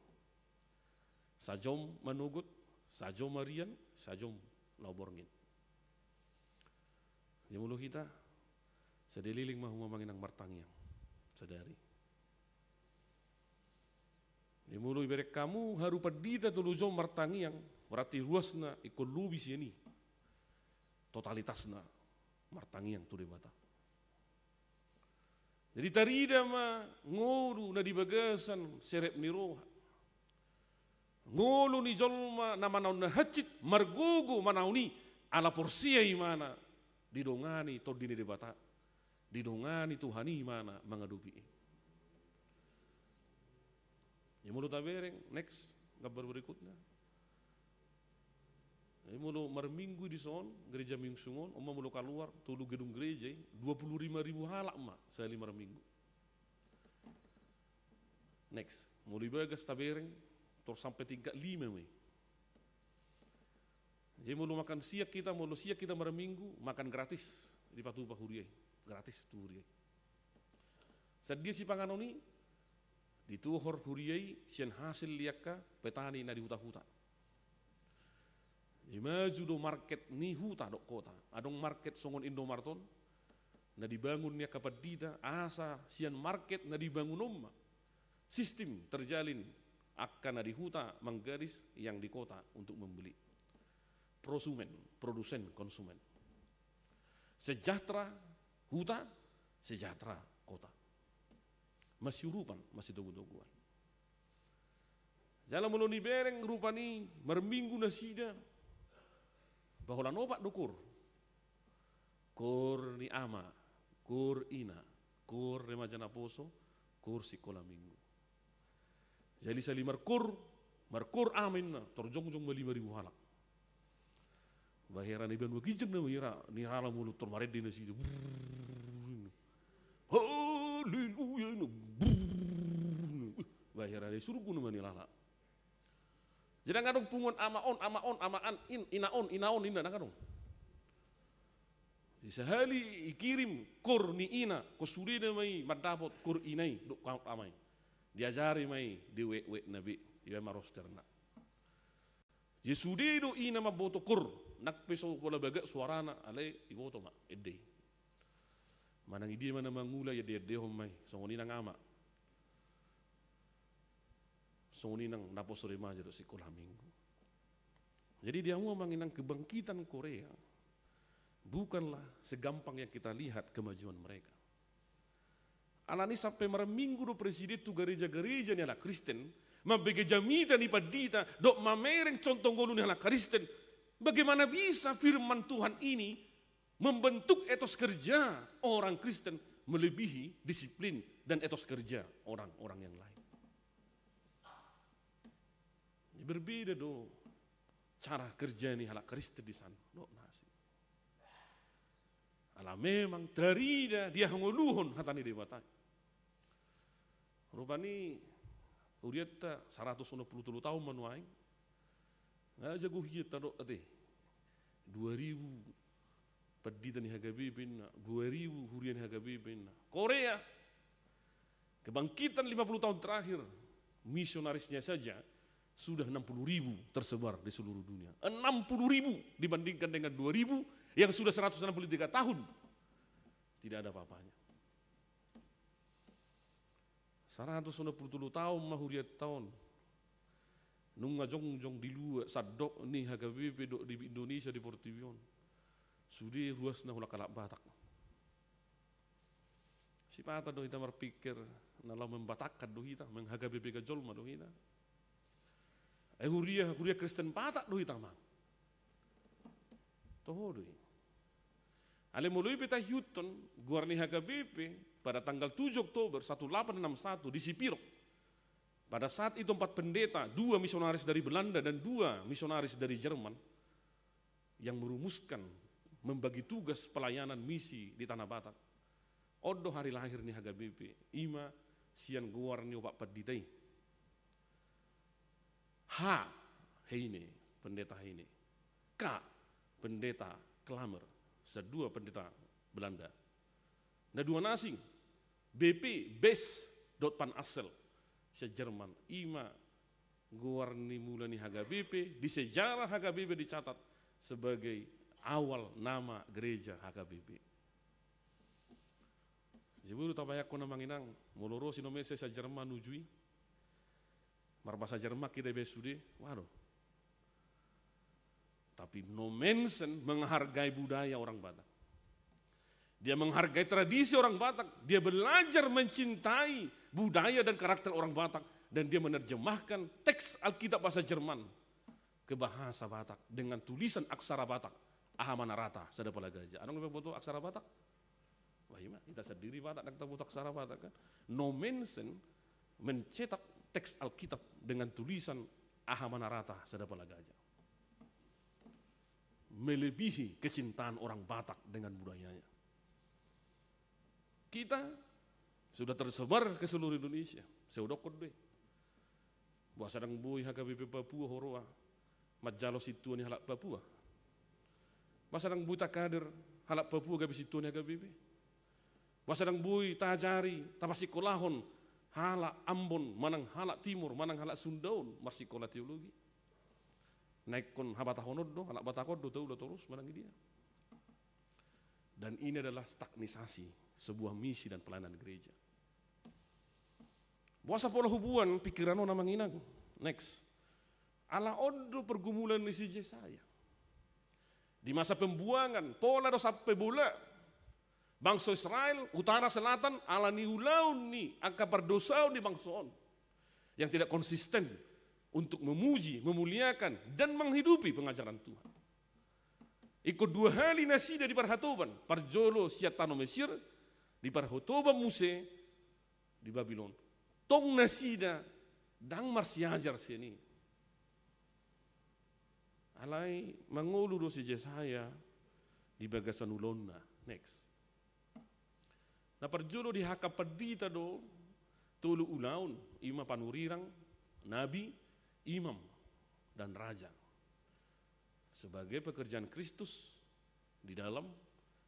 Sajom manogot, sajom arian, sajom laho borngin. Jadi molo hita, sadari leleng ma hamu amang inang martangiang sadari. Jadi molo ibereng hamu haru pandita tolu jom martangiang, berarti ruasna ingkon lobi sian i. Totalitasna martangiang tu Debata. Jadi tarida ma ngolu na di bagasan serep ni roha. Ngolu ni jolma na manaon na hansit, margogo manaon i, ala porsea ibana didongani Tondi ni Debata, didongani Tuhan ibana mangadopi i. Jadi molo tabereng, next, gambar berikutnya. Jadi molo marminggu dison, gereja minggu songon, on ma molo kaluar, tolu gedung gereja i, dua puluh lima ribu halak ma sahali marminggu. Next, molo ibagas tabereng, tor sampe tingkat lima ma i. Jadi molo makan siang hita, molo siang hita marminggu, makan gratis, dipatupa huria i, gratis tu huria i. Sian dia sipanganon i, dituhor huria i sian hasil ni angka petani na di huta-huta. Jadi maju do market ni huta dohot kota. Adong market songon Indomaret on, na dibangun ni angka pandita, asa sian market na dibangun on ma sistim terjalin angka na di huta manggadis yang di kota untuk membeli. Prosumen, produsen, konsumen. Sejahtera huta, sejahtera kota. Masiurupan, masitogutoguan. Jala molo nibereng rupani marminggu nasida, ba holan opat do koor. Koor ni ama, koor ina, koor remaja naposo, koor sikola minggu. Jadi sahali markoor, markoor ama inna, tor jongjong ma lima ribu halak. Ba heran, di banua ginjang nama hira, nirala molo tor marende nasida. Brrrr. Haleluya inna. Brrrr. Ba heran, di surgo nama nilala. Jadi ndang adong punguan ama on, ama on, ama an, in, ina on, ina on, inna, ndang adong. Jadi sahali ikirim koor ni ina, ingkon sude nama i mandapot koor ina i dohot koor ama i. Diajari ma i di wek-wekna be, ibaen ma rosterna. Jadi sude do ina mamboto koor, nang pe so pola bagak suarana, alai iboto ma ende i. Manang i dia ma na mangula, iende-endehon ma i, songon i nang ama. Songon i nang naposo remaja dohot sikola minggu. Jadi di hamu amang inang, kebangkitan Korea bukanlah segampang yang kita lihat kemajuan mereka. Alani sampe marminggu do presiden tu gareja-gareja ni halak Kristen, mambege jamita ni pandita, dohot mamereng contoh ngolu ni halak Kristen. Bagaimana bisa firman Tuhan ini membentuk etos kerja orang Kristen melebihi disiplin dan etos kerja orang-orang yang lain? Berbeda do cara kerja ni halak Kristen disan dohot nasi. Ala memang tarida di hangoluhon hata ni Debata. Rupani hurianta saratus onom pulu tolu taon ma nuaeng. Nga jago hian tadok ate. Dua ribu pandita ni H K B P inna, dua ribu huria ni H K B P inna. Korea. Kebangkitan lima puluh tahun terakhir, misionarisnya saja sudah enam puluh ribu tersebar di seluruh dunia. Enam puluh ribu dibandingkan dengan dua ribu yang sudah seratus enam puluh tiga tahun. Tidak ada apa-apanya. Saratus onom pulu tolu taon ma hurianta on. Nunga jongjong di luat sandok ni H K B P dohot di Indonesia, di portibi on. Sude ruasna hulak halak Batak. Sipata do hita marpikir na laho membatakkan do hita, meng-H K B P-kan jolma do hita. Eh, huria, huria Kristen Batak do hita, mang. Toho do i. Alai molo i pe taihuthon, goar ni H K B P pada tanggal tujuh Oktober seribu delapan ratus enam puluh satu di Sipirok. Pada saat itu empat pendeta, dua misionaris dari Belanda dan dua misionaris dari Jerman, yang merumuskan membagi tugas pelayanan misi di Tanah Batak. On do hari lahir ni H K B P, i ma sian goar ni opat pandita i. H. Heine, Pendeta Heine. K. Pendeta Klamer, sian dua pendeta Belanda. Na dua na asing, B P, Best, dohot Van Assel, sian Jerman. I ma goar ni mula ni H K B P, di sejarah H K B P dicatat sebagai awal nama gereja H K B P. Jadi, boru tabayangkon, amang inang, molo ro si Nommensen sian Jerman uju i, marbahasa Jerman hita be sude, waduh. Tapi Nommensen menghargai budaya orang Batak. Dia menghargai tradisi orang Batak, dia belajar mencintai budaya dan karakter orang Batak, dan dia menerjemahkan teks Alkitab bahasa Jerman ke bahasa Batak dengan tulisan aksara Batak, aha ma na rata sada pala gajah. Adong na mamboto aksara Batak? Wah, i ma, hita sandiri Batak ndang taboto aksara Batak, kan? Nommensen mencetak teks Alkitab dengan tulisan aha ma na rata sada pala gajah. Melebihi kecintaan orang Batak dengan budayanya. Kita sudah tersebar ke seluruh Indonesia. Sai hudokkon do i. Boasa ndang boi H K B P Papua huroha manjalo sintua ni halak Papua? Boasa ndang boi takader halak Papua gabe sintua ni H K B P? Boasa ndang boi taajari, tapasikolahon halak Ambon, manang halak Timor, manang halak Sunda on marsikola teologi? Na ingkon habatahon on do, halak Batak on do taula torus manang i dia. Dan ini adalah stagnisasi sebuah misi dan pelayanan gereja. Boasa pola huboan pikiran on, amang inang? Next. Ala on do pergumulan ni si Jesaya. Di masa pembuangan, pola do sampe bola bangso Israel, utara selatan, ala ni ulaon ni angka pardosaon ni bangso on yang tidak konsisten untuk memuji, memuliakan, dan menghidupi pengajaran Tuhan. Ingkon dua hali nasida di parhatoban, parjolo sian tano Mesir, di parhatoban muse di Babilon. Tong nasida ndang marsiajar sian i. Alai mangolu do si Jesaya di bagasan ulaonna. Next. Na parjolo dihakap pandita do tolu ulaon, i ma panurirang, nabi, imam, dan raja. Sebagai pekerjaan Kristus di dalam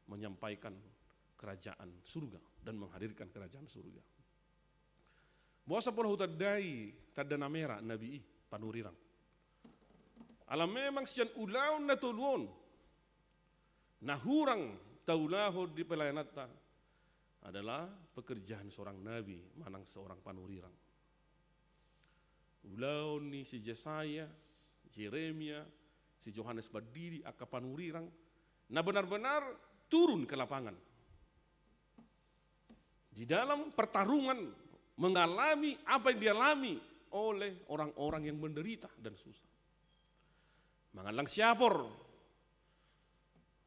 menyampaikan kerajaan surga dan menghadirkan kerajaan surga. Boasa pola hutandai tanda na mera nabi i, panurirang? Ala memang sian ulaon na tolu on, na hurang taulahon di pelayananta adalah pekerjaan seorang nabi manang seorang panurirang. Ulaon ni si Jesaya, Jeremia, si Johannes Pandiri, angka panurirang na benar-benar turun ke lapangan. Di dalam pertarungan, mengalami apa yang dialami oleh orang-orang yang menderita dan susah. Mangallang siapor,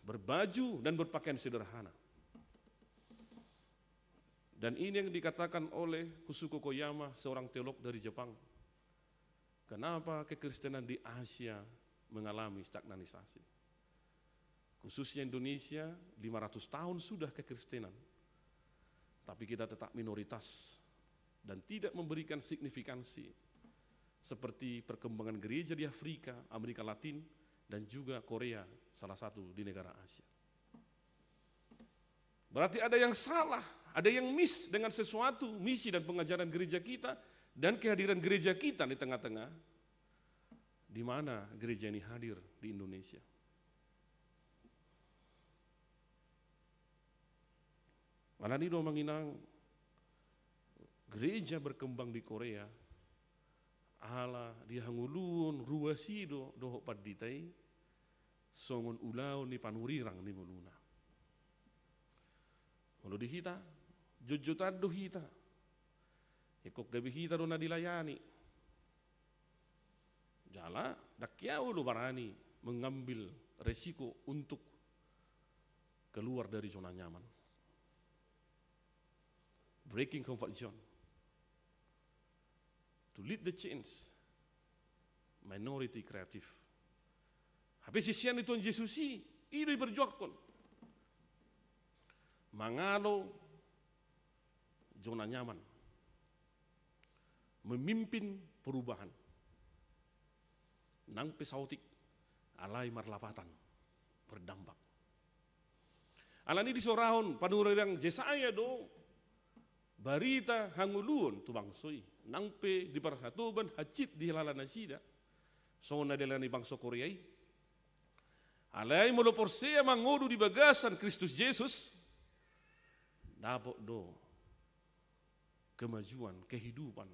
berbaju dan berpakaian sederhana. Dan ini yang dikatakan oleh Kusuko Koyama, seorang teolog dari Jepang. Kenapa kekristenan di Asia mengalami stagnisasi? Khususnya Indonesia, lima ratus tahun sudah kekristenan, tapi kita tetap minoritas dan tidak memberikan signifikansi seperti perkembangan gereja di Afrika, Amerika Latin, dan juga Korea, salah satu di negara Asia. Berarti ada yang salah, ada yang miss dengan sesuatu misi dan pengajaran gereja kita dan kehadiran gereja kita di tengah-tengah. Di mana gereja ini hadir di Indonesia? Alani do, Amang Inang, gereja berkembang di Korea, ala dihangoluhon ruas i do dohot pandita i songon ulaon ni panurirang ni ngoluna. Molo di hita, jotjotan do hita. Ingkon gabe hita do na dilayani. Jala, ndang hea olo barani mengambil resiko untuk keluar dari zona nyaman. Breaking comfort zone. To lead the change. Minority creative. Hape sisean ni Tuhan Jesus i, i do diperjuangkon. Mangalo zona nyaman. Memimpin perubahan. Nang pe saotik, alai marlapatan, berdampak. Alani disorahon panurirang Jesaya do barita hangoluon tu bangso i, nang pe diparhatoban hansit dihilala nasida, songon na dialani bangso Korea i. Alai molo porsea mangolu di bagasan Kristus Jesus, dapot do kemajuan, kehidupan,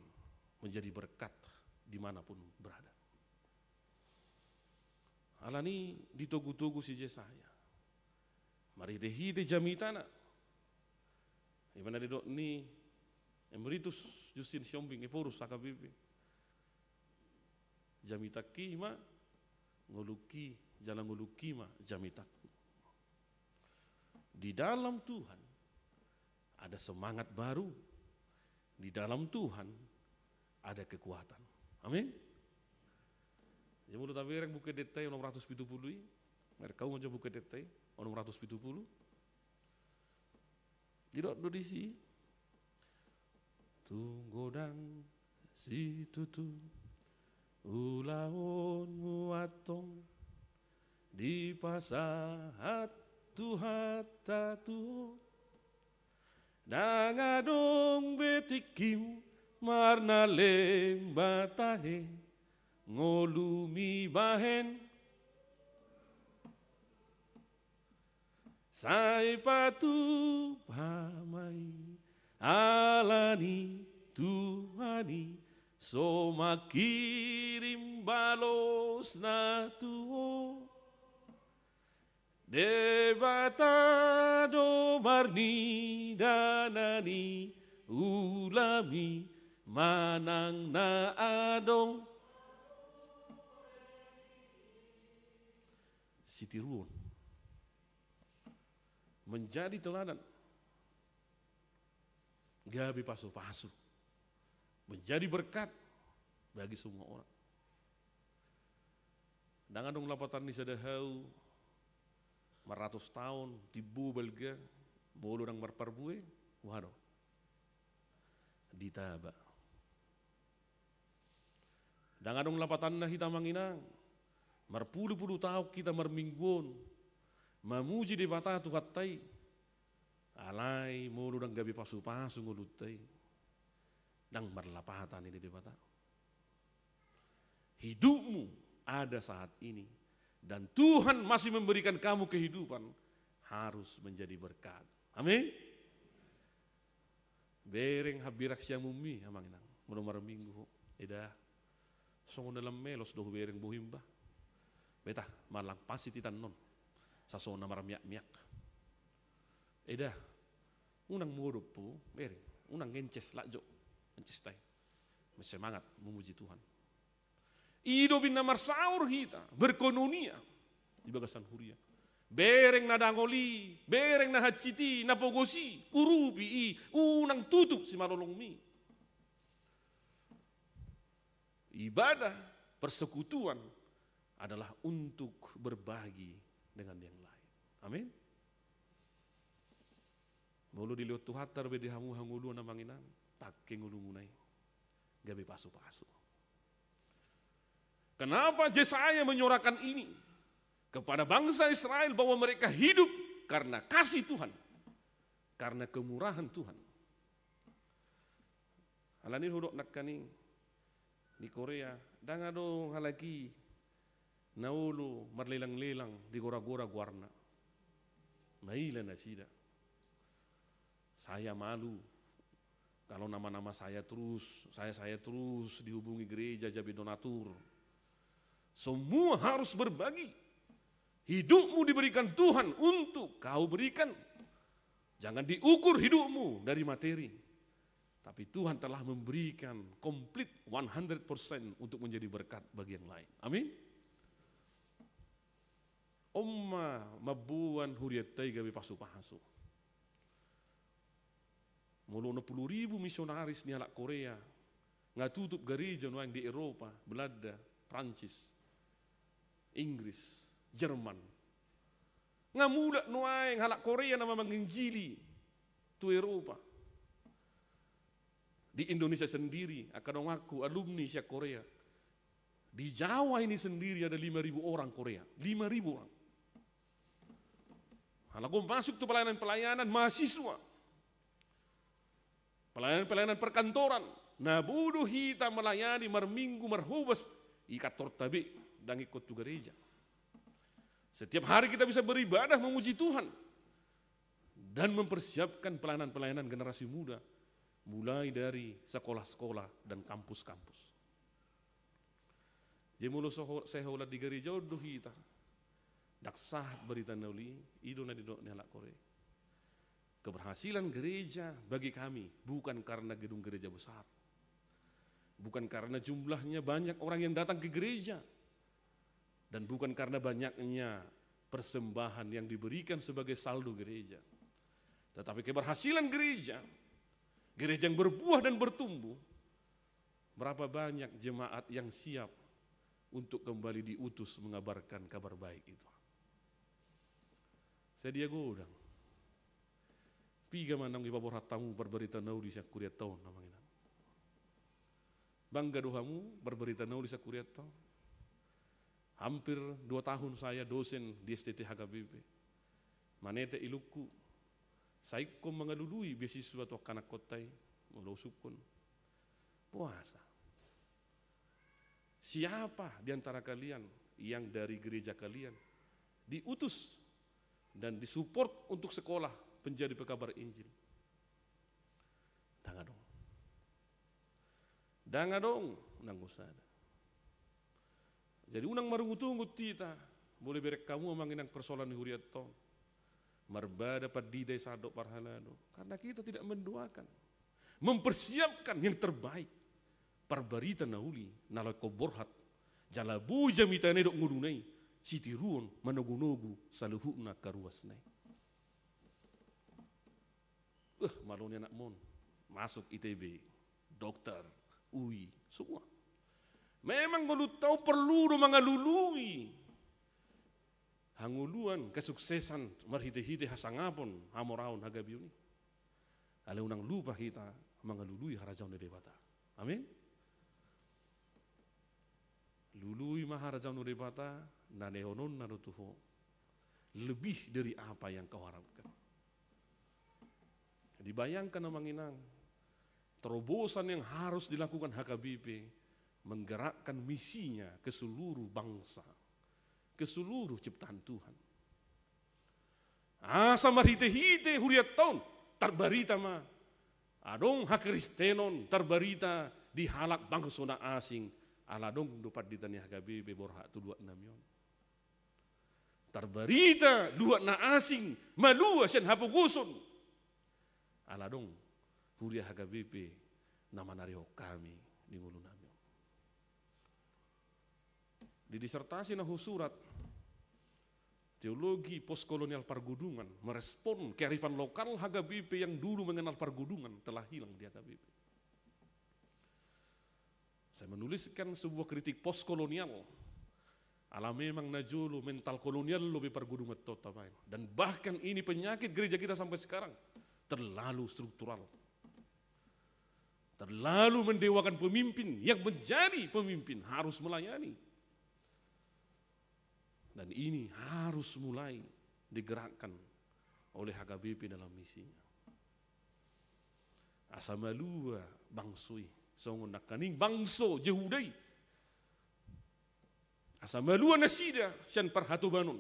menjadi berkat di mana pun berada. Alani ditogu-togu si Jesaya marhite-hite jamitana. Ima na didok ni Emeritus Justin Siombing, Ephorus H K B P. Jamitangki ma ngolungki, jala ngolungki ma jamitangku. Di dalam Tuhan ada semangat baru. Di dalam Tuhan ada kekuatan. Amin. Jadi molo tabereng Buku Ende i onom ratus pitu pulu i, merkau aja Buku Ende i onom ratus pitu pulu. Didok do disi. Tung godang situtu ulaonmu antong dipasahat Tuhanta tu ho. Ndang adong be tingkim marnalem ba tahe ngolumi bahen. Sai patupa ma i alani Tuhan i so mangkirim balosna tu ho. Debata do marnida na niulami manang na adong. Sitiruon. Menjadi teladan. Gabe pasu-pasu. Menjadi berkat bagi semua orang. Ndang adong lapatan ni sada hau maratus taon, timbo balga, molo ndang marparbue, boha do? Ditaba. Ndang adong lapatanna hita, Amang Inang, marpulu-pulu taon hita marminggu on mamuji Debata Tuhanta i. Alai molo ndang gabe pasu-pasu ngolunta i, ndang marlapatan i di Debata. Hidupmu ada saat ini dan Tuhan masih memberikan kamu kehidupan, harus menjadi berkat. Amin. Bereng hambirang siamunmi, Amang Inang, molo marminggu ho. Eda, songon dalan melos do hubereng bohim bah. Betah, malang pasit itan non. Sasona marmiak-miak. Eda, unang modop ho, bereng, unang ngences, lak jo. Ngences tai. Semangat memuji Tuhan. I do umbahen na marsaor hita, berkoinonia di bagasan huria. Bereng na dangol i, bereng na hansit i, na pogos i, urupi i, unang tutup simalolongmi. Ibadah persekutuan adalah untuk berbagi dengan yang lain. Amin. Molo dilehon Tuhanta dope di hamu hangoluan, amang inang, pangke ngolumuna i gabe pasupasu. Kenapa Yesaya menyuarakan ini kepada bangsa Israel, bahwa mereka hidup karena kasih Tuhan, karena kemurahan Tuhan? Alani hudok nangkaning di Korea, ndang adong halak i na olo marlelang-lelang di gora-gora goarna. Maila nasida. Saya malu kalau nama-nama saya terus, saya-saya terus dihubungi gereja jadi donatur. Semua harus berbagi. Hidupmu diberikan Tuhan untuk kau berikan. Jangan diukur hidupmu dari materi. Tapi Tuhan telah memberikan komplit one hundred percent untuk menjadi berkat bagi yang lain. Amin. On ma mamboan hurianta i gabe pasupasu. Molo onom pulu ribu misionaris ni halak Korea nga tutup gareja nuaeng di Eropa, Belanda, Prancis, Inggris, Jerman. Nga mulak nuaeng halak Korea nama manginjili tu Eropa. Di Indonesia sendiri, angka donganku alumni sian Korea, di Jawa ini sendiri ada lima ribu orang Korea, lima ribu orang. Halak on masuk tu pelayanan-pelayanan mahasiswa, pelayanan-pelayanan perkantoran. Na boi do hita melayani marminggu, marhobas, i kantorta be, ndang ingkon tu gareja. Setiap hari kita bisa beribadah memuji Tuhan dan mempersiapkan pelayanan-pelayanan generasi muda, mulai dari sekolah-sekolah dan kampus-kampus. Jadi molo so-, sai holan di gareja on do hita, ndang sahat barita na uli i. I do na nidok ni halak Korea. Keberhasilan gereja bagi kami bukan karena gedung gereja besar, bukan karena jumlahnya banyak orang yang datang ke gereja, dan bukan karena banyaknya persembahan yang diberikan sebagai saldo gereja. Tetapi keberhasilan gereja, gereja yang berbuah dan bertumbuh, berapa banyak jemaat yang siap untuk kembali diutus mengabarkan kabar baik itu. Sadia godang. Piga ma naung dipaborhat hamu parbarita na uli sian hurianta on, amang inang? Bangga do hamu parbarita na uli sian hurianta on? Hampir dua tahun saya dosen di S T T H K B P. Manete ilungku, sai ingkon mangalului beasiswa tu angka anakkonta i, molo husungkun. Boasa? Siapa di antara kalian yang dari gereja kalian diutus dan disupport untuk sekolah menjadi pekabar Injil? Ndang adong. Ndang adong, nanggo sada. Jadi unang marungut-ungut hita, molo dibereng hamu, amang inang, persoalan ni hurianta on. Marbada pandita i sahat dohot parhalado. Karena kita tidak mendoakan, mempersiapkan yang terbaik. Parbarita na uli na laho ingkon borhat, jala boi jamitana i dohot ngoluna i sitiruon, manogu-nogu saluhutna angka ruasna i. Uh, malo ni anakmon, masuk I T B, dokter, U I, semua. Memang ngolunta on perlu do mangalului hangoluan, kesuksesan marhite-hite hasangapon, hamoraon, hagabeon i. Alai unang lupa hita mangalului harajaon ni Debata. Amin. Lului ma harajaon ni Debata, na nihononna do tu ho lebih dari apa yang kau harapkan. Dibayangkan, amang inang, terobosan yang harus dilakukan H K B P menggerakkan misinya ke seluruh bangsa, ke seluruh ciptaan Tuhan. Asa marhite-hite hurianta on tarbarita ma adong hakristenon, tarbarita di halak bangso na asing, ala adong do pandita ni H K B P borhat tu luat nami on. Tarbarita luat na asing malua sian hapogoson, ala adong huria H K B P na manarihon hami di ngolu nami on. Di disertasi na husurat, Teologi Postkolonial Pargodungan, merespon kearifan lokal H K B P yang dulu mengenal Pargodungan telah hilang di H K B P. Saya menuliskan sebuah kritik postkolonial Ala memang najolo mental kolonial do be pargodungan on tabaen. Dan bahkan ini penyakit gereja kita sampai sekarang. Terlalu struktural. Terlalu mendewakan pemimpin. Yang menjadi pemimpin harus melayani. Dan ini harus mulai digerakkan oleh H K B P dalam misinya. Asa malua bangso i, songon nangkaning bangso Jehuda i. Asa malua nasida sian parhatobanon,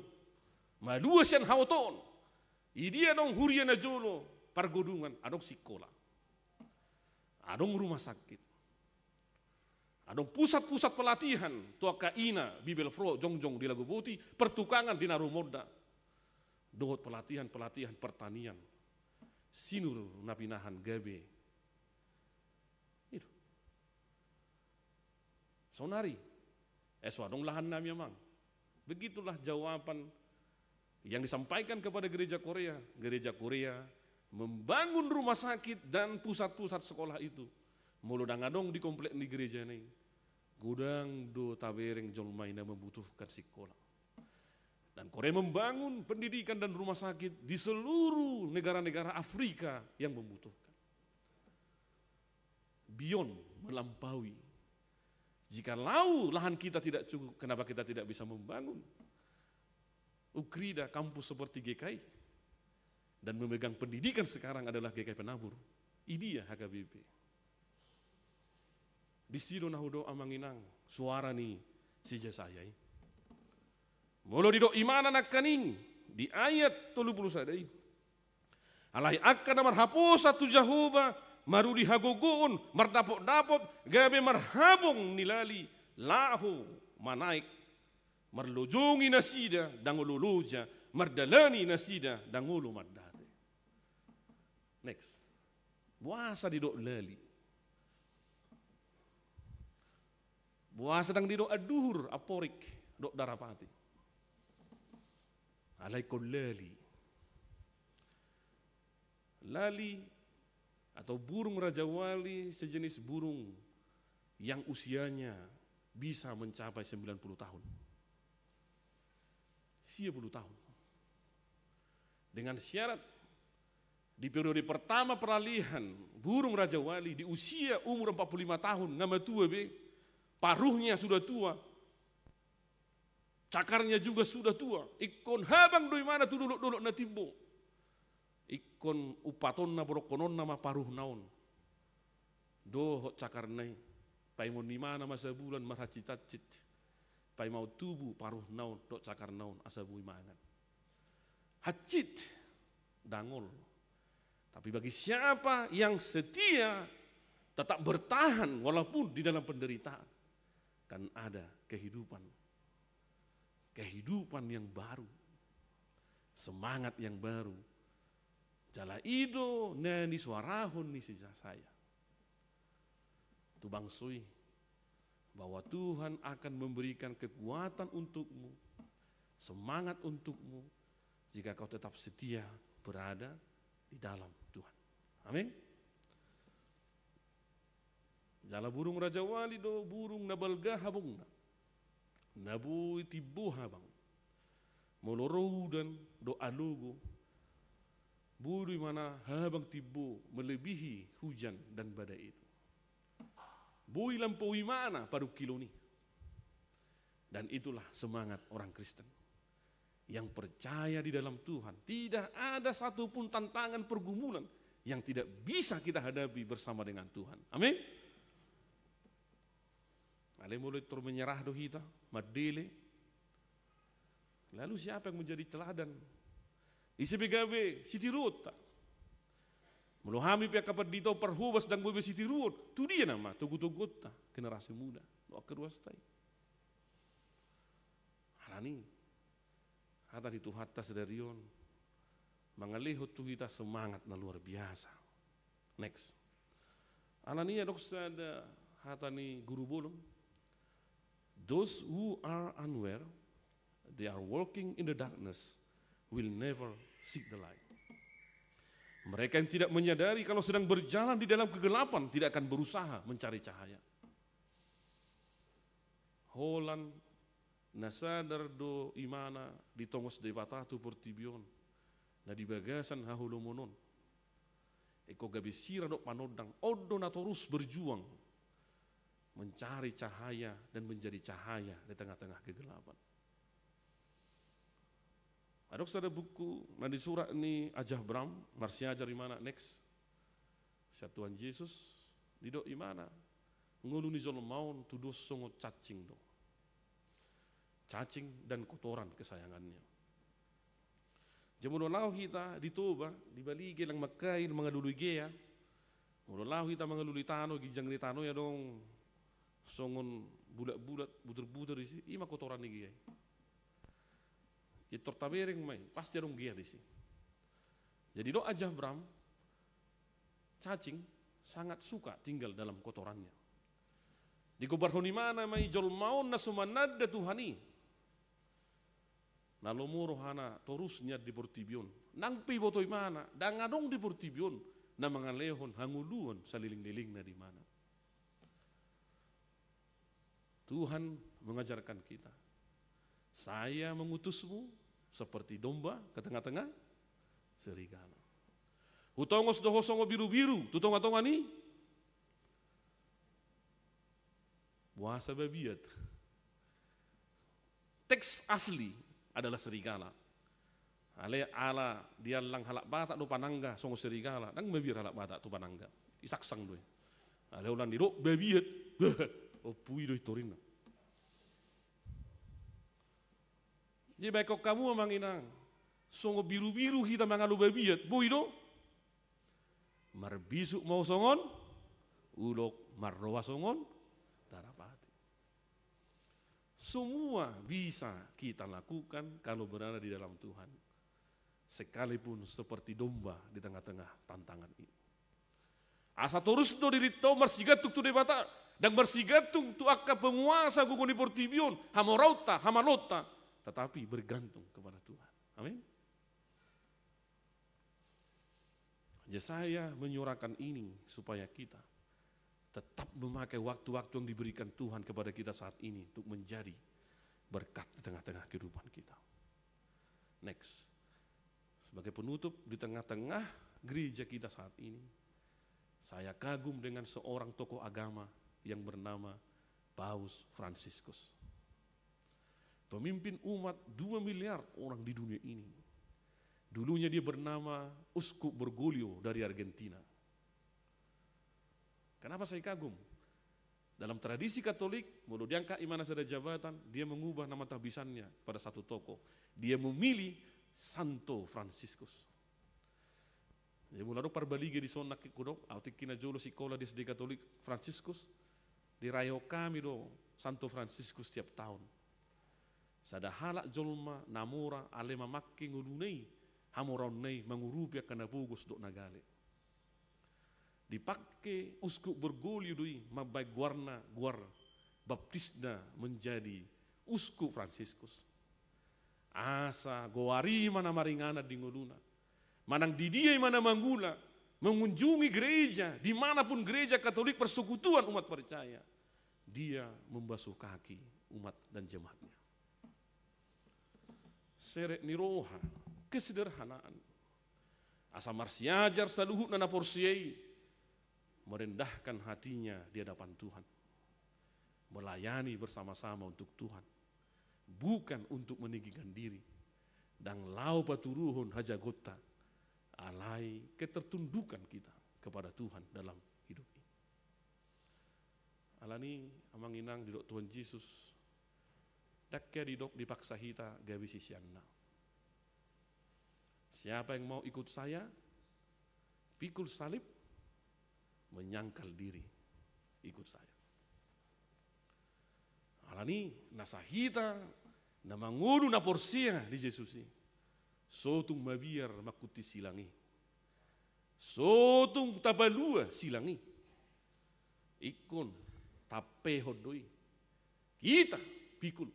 malua sian haotoon. Idia adong huria najolo, pargodungan, adong sikola, adong rumah sakit, adong pusat-pusat pelatihan tu angka ina, Bibelvrouw jongjong di Laguboti, pertukangan di Narumonda, dohot pelatihan-pelatihan pertanian, sinur na pinahan gabe. Itu. Saonari, eh, so adong lahan nami, Amang. Begitulah jawaban yang disampaikan kepada gereja Korea. Gereja Korea membangun rumah sakit dan pusat-pusat sekolah itu. Molo ndang adong di komplek ni gereja i, godang do tabereng jolma i na membutuhkan sikola. Dan Korea membangun pendidikan dan rumah sakit di seluruh negara-negara Afrika yang membutuhkan. Beyond, melampaui. Jikalau lahan kita tidak cukup, kenapa kita tidak bisa membangun Ukrida kampus seperti G K I? Dan memegang pendidikan sekarang adalah G K I Penabur. Idia H K B P. Disi do na hudok, Amang Inang, suara ni si Jesaya i. Molo didok imana nangkaning di ayat tolu pulu sada i. Alai angka na marhaposan tu Jahowa, maruli hagogoon, mardapotdapot, gabe marhabong ni lali, laho manaek, marlojongi nasida ndang olo loja, mardalani nasida ndang olo mandate. Next. Boasa didok lali? Boasa ndang didok anduhur, amporik, dohot darapati? Alai ingkon lali. Lali atau burung rajawali sejenis burung yang usianya bisa mencapai sembilan puluh tahun. Sia puluh tahun. Dengan syarat, di periode pertama peralihan burung rajawali di usia umur empat puluh lima tahun, nga matua be, paruhnya sudah tua, cakarnya juga sudah tua, ingkon habang do imana tu dolok-dolok na timbo. Ingkon umpatonna, borokkononna ma paruhna on dohot cakarna i. Paima on imana ma sabulan marhansit-hansit. Paima on tubu paruhna on dohot cakarna on asa boi mangan. Hansit, dangol. Tapi bagi siapa yang setia, tetap bertahan walaupun di dalam penderitaan, kan ada kehidupan. Kehidupan yang baru. Semangat yang baru. Jala i do na nisuarahon ni si Jesaya tu bangso i, bahwa Tuhan akan memberikan kekuatan untukmu, semangat untukmu, jika kau tetap setia berada di dalam Tuhan. Amin. Jala burung rajawali do burung na balga habongna, na boi timbo habang. Molo ro udan dohot alogo, boi do imana habang timbo melebihi hujan dan badai itu. Boi lampaui imana parungkilon i. Dan itulah semangat orang Kristen yang percaya di dalam Tuhan. Tidak ada satupun tantangan, pergumulan yang tidak bisa kita hadapi bersama dengan Tuhan. Amin. Alai molo pintor menyerah do hita, mandele, lalu siapa yang menjadi teladan? Ise be gabe sitiruonta? Molo hami pe angka pandita on parhobas ndang boi be sitiruon, tu dia nama togutoguonta, generasi muda, dohot angka ruasta i? Alani hata ni Tuhanta sadari on mangalehon tu hita semangat na luar biasa. Next. Alani adong sada hata ni guru bolon, "Those who are unaware they are walking in the darkness will never see the light." Mereka yang tidak menyadari kalau sedang berjalan di dalam kegelapan tidak akan berusaha mencari cahaya. Holan Na sadar do imana ditongos Debata tu portibi on, na di bagasan haholomon on. Ingkon gabe sira dohot panondang, on do na torus berjuang mencari cahaya dan menjadi cahaya di tengah-tengah kegelapan. Adong sada buku na disurat ni Ajah Brahm, marsiajar imana, next. Sian Tuhan Jesus, didok imana, ngolu ni jolma on tudos songon cacing do. Cacing dan kotoran kesayangannya. Jadi molo laho hita di Toba, di Balige, Langmangkail, mangalului gea, molo laho hita mangalului tano, ginjang ni tano i adong songon bulat-bulat, butur-butur disi, ima kotoran ni gea i. Jadi tor tabereng ma i, pasti adong gea disi. Jadi didok Ajah Brahm, cacing sangat suka tinggal dalam kotorannya. Digombarhon imana ma i jolma on na so mananda Tuhan i, na lomo rohana torus nian di portibi on. Nang pe iboto imana, ndang adong di portibi on na mangalehon hangoluan salelenglelengna di imana. Tuhan mengajarkan kita, "Saya mengutusmu seperti domba ke tengah-tengah serigala." Hutongos do ho songon birubiru tu tongatonga ni buasa babiat. Teks asli adalah serigala. Alai ala diallang halak Batak do panangga songon serigala, ndang mabiar halak Batak tu panangga. Isaksang do i. Alai holan didok babiat, bah, ompui do i torinna. Jadi baen hamu amang inang, songon birubiru hita mangalo babiat, boi do? Marbisuk ma ho songon ulok, marroha songon darapati. Semua bisa kita lakukan kalau berada di dalam Tuhan. Sekalipun seperti domba di tengah-tengah tantangan ini. Asa torus do dirinta on marsigantung tu Debata, ndang marsigantung tu angka penguasa gogo ni portibi on, hamoraonta, hamaloonta, tetapi bergantung kepada Tuhan. Amin. Jadi saya menyuarakan ini supaya kita tetap memakai waktu-waktu yang diberikan Tuhan kepada kita saat ini untuk menjadi berkat di tengah-tengah kehidupan kita. Next. Sebagai penutup, di tengah-tengah gereja kita saat ini, saya kagum dengan seorang tokoh agama yang bernama Paus Fransiskus. Pemimpin umat dua miliar orang di dunia ini. Dulunya dia bernama Uskup Bergoglio dari Argentina. Kenapa saya kagum? Dalam tradisi Katolik, molo diangkat imana sada jabatan, dia mengubah nama tahbisannya pada satu tokoh. Dia memilih Santo Fransiskus. Jadi molo adong parbalige dison nangkin hudok, au tingki na jolo sikola di S D Katolik Fransiskus, diraihon hami do Santo Fransiskus tiap taon. Sada halak jolma na mora alai mamangke ngoluna i, hamoraonna i mangurupi angka na pogos dohot na gale. Dipangke Uskup Bergoglio do i mambaen goarna, goar baptisna menjadi Uskup Fransiskus. Asa goar i ma na maringanan di ngoluna. Manang di dia imana mangula, mengunjungi gereja, di mana pun gereja Katolik, persekutuan umat percaya, dia membasuh kaki umat dan jemaatnya. Serep ni roha, kesederhanaan. Asa marsiajar saluhutna na porsea i merendahkan hatinya di hadapan Tuhan. Melayani bersama-sama untuk Tuhan. Bukan untuk meninggikan diri. Ndang laho paturuhon hajagonta. Alai ketertundukan kita kepada Tuhan dalam hidup ini. Alani, amang inang, didok Tuhan Jesus, ndang hea didok dipaksa hita gabe siseanna. Siapa yang mau ikut saya, pikul salib, menyangkal diri, ikut saya. Alani, nasa hita na mangolu na porsea di Jesus i, so tung mabiar mangkuti silang i. So tung tapalua silang i. Ingkon tampehon do i. Hita pikul.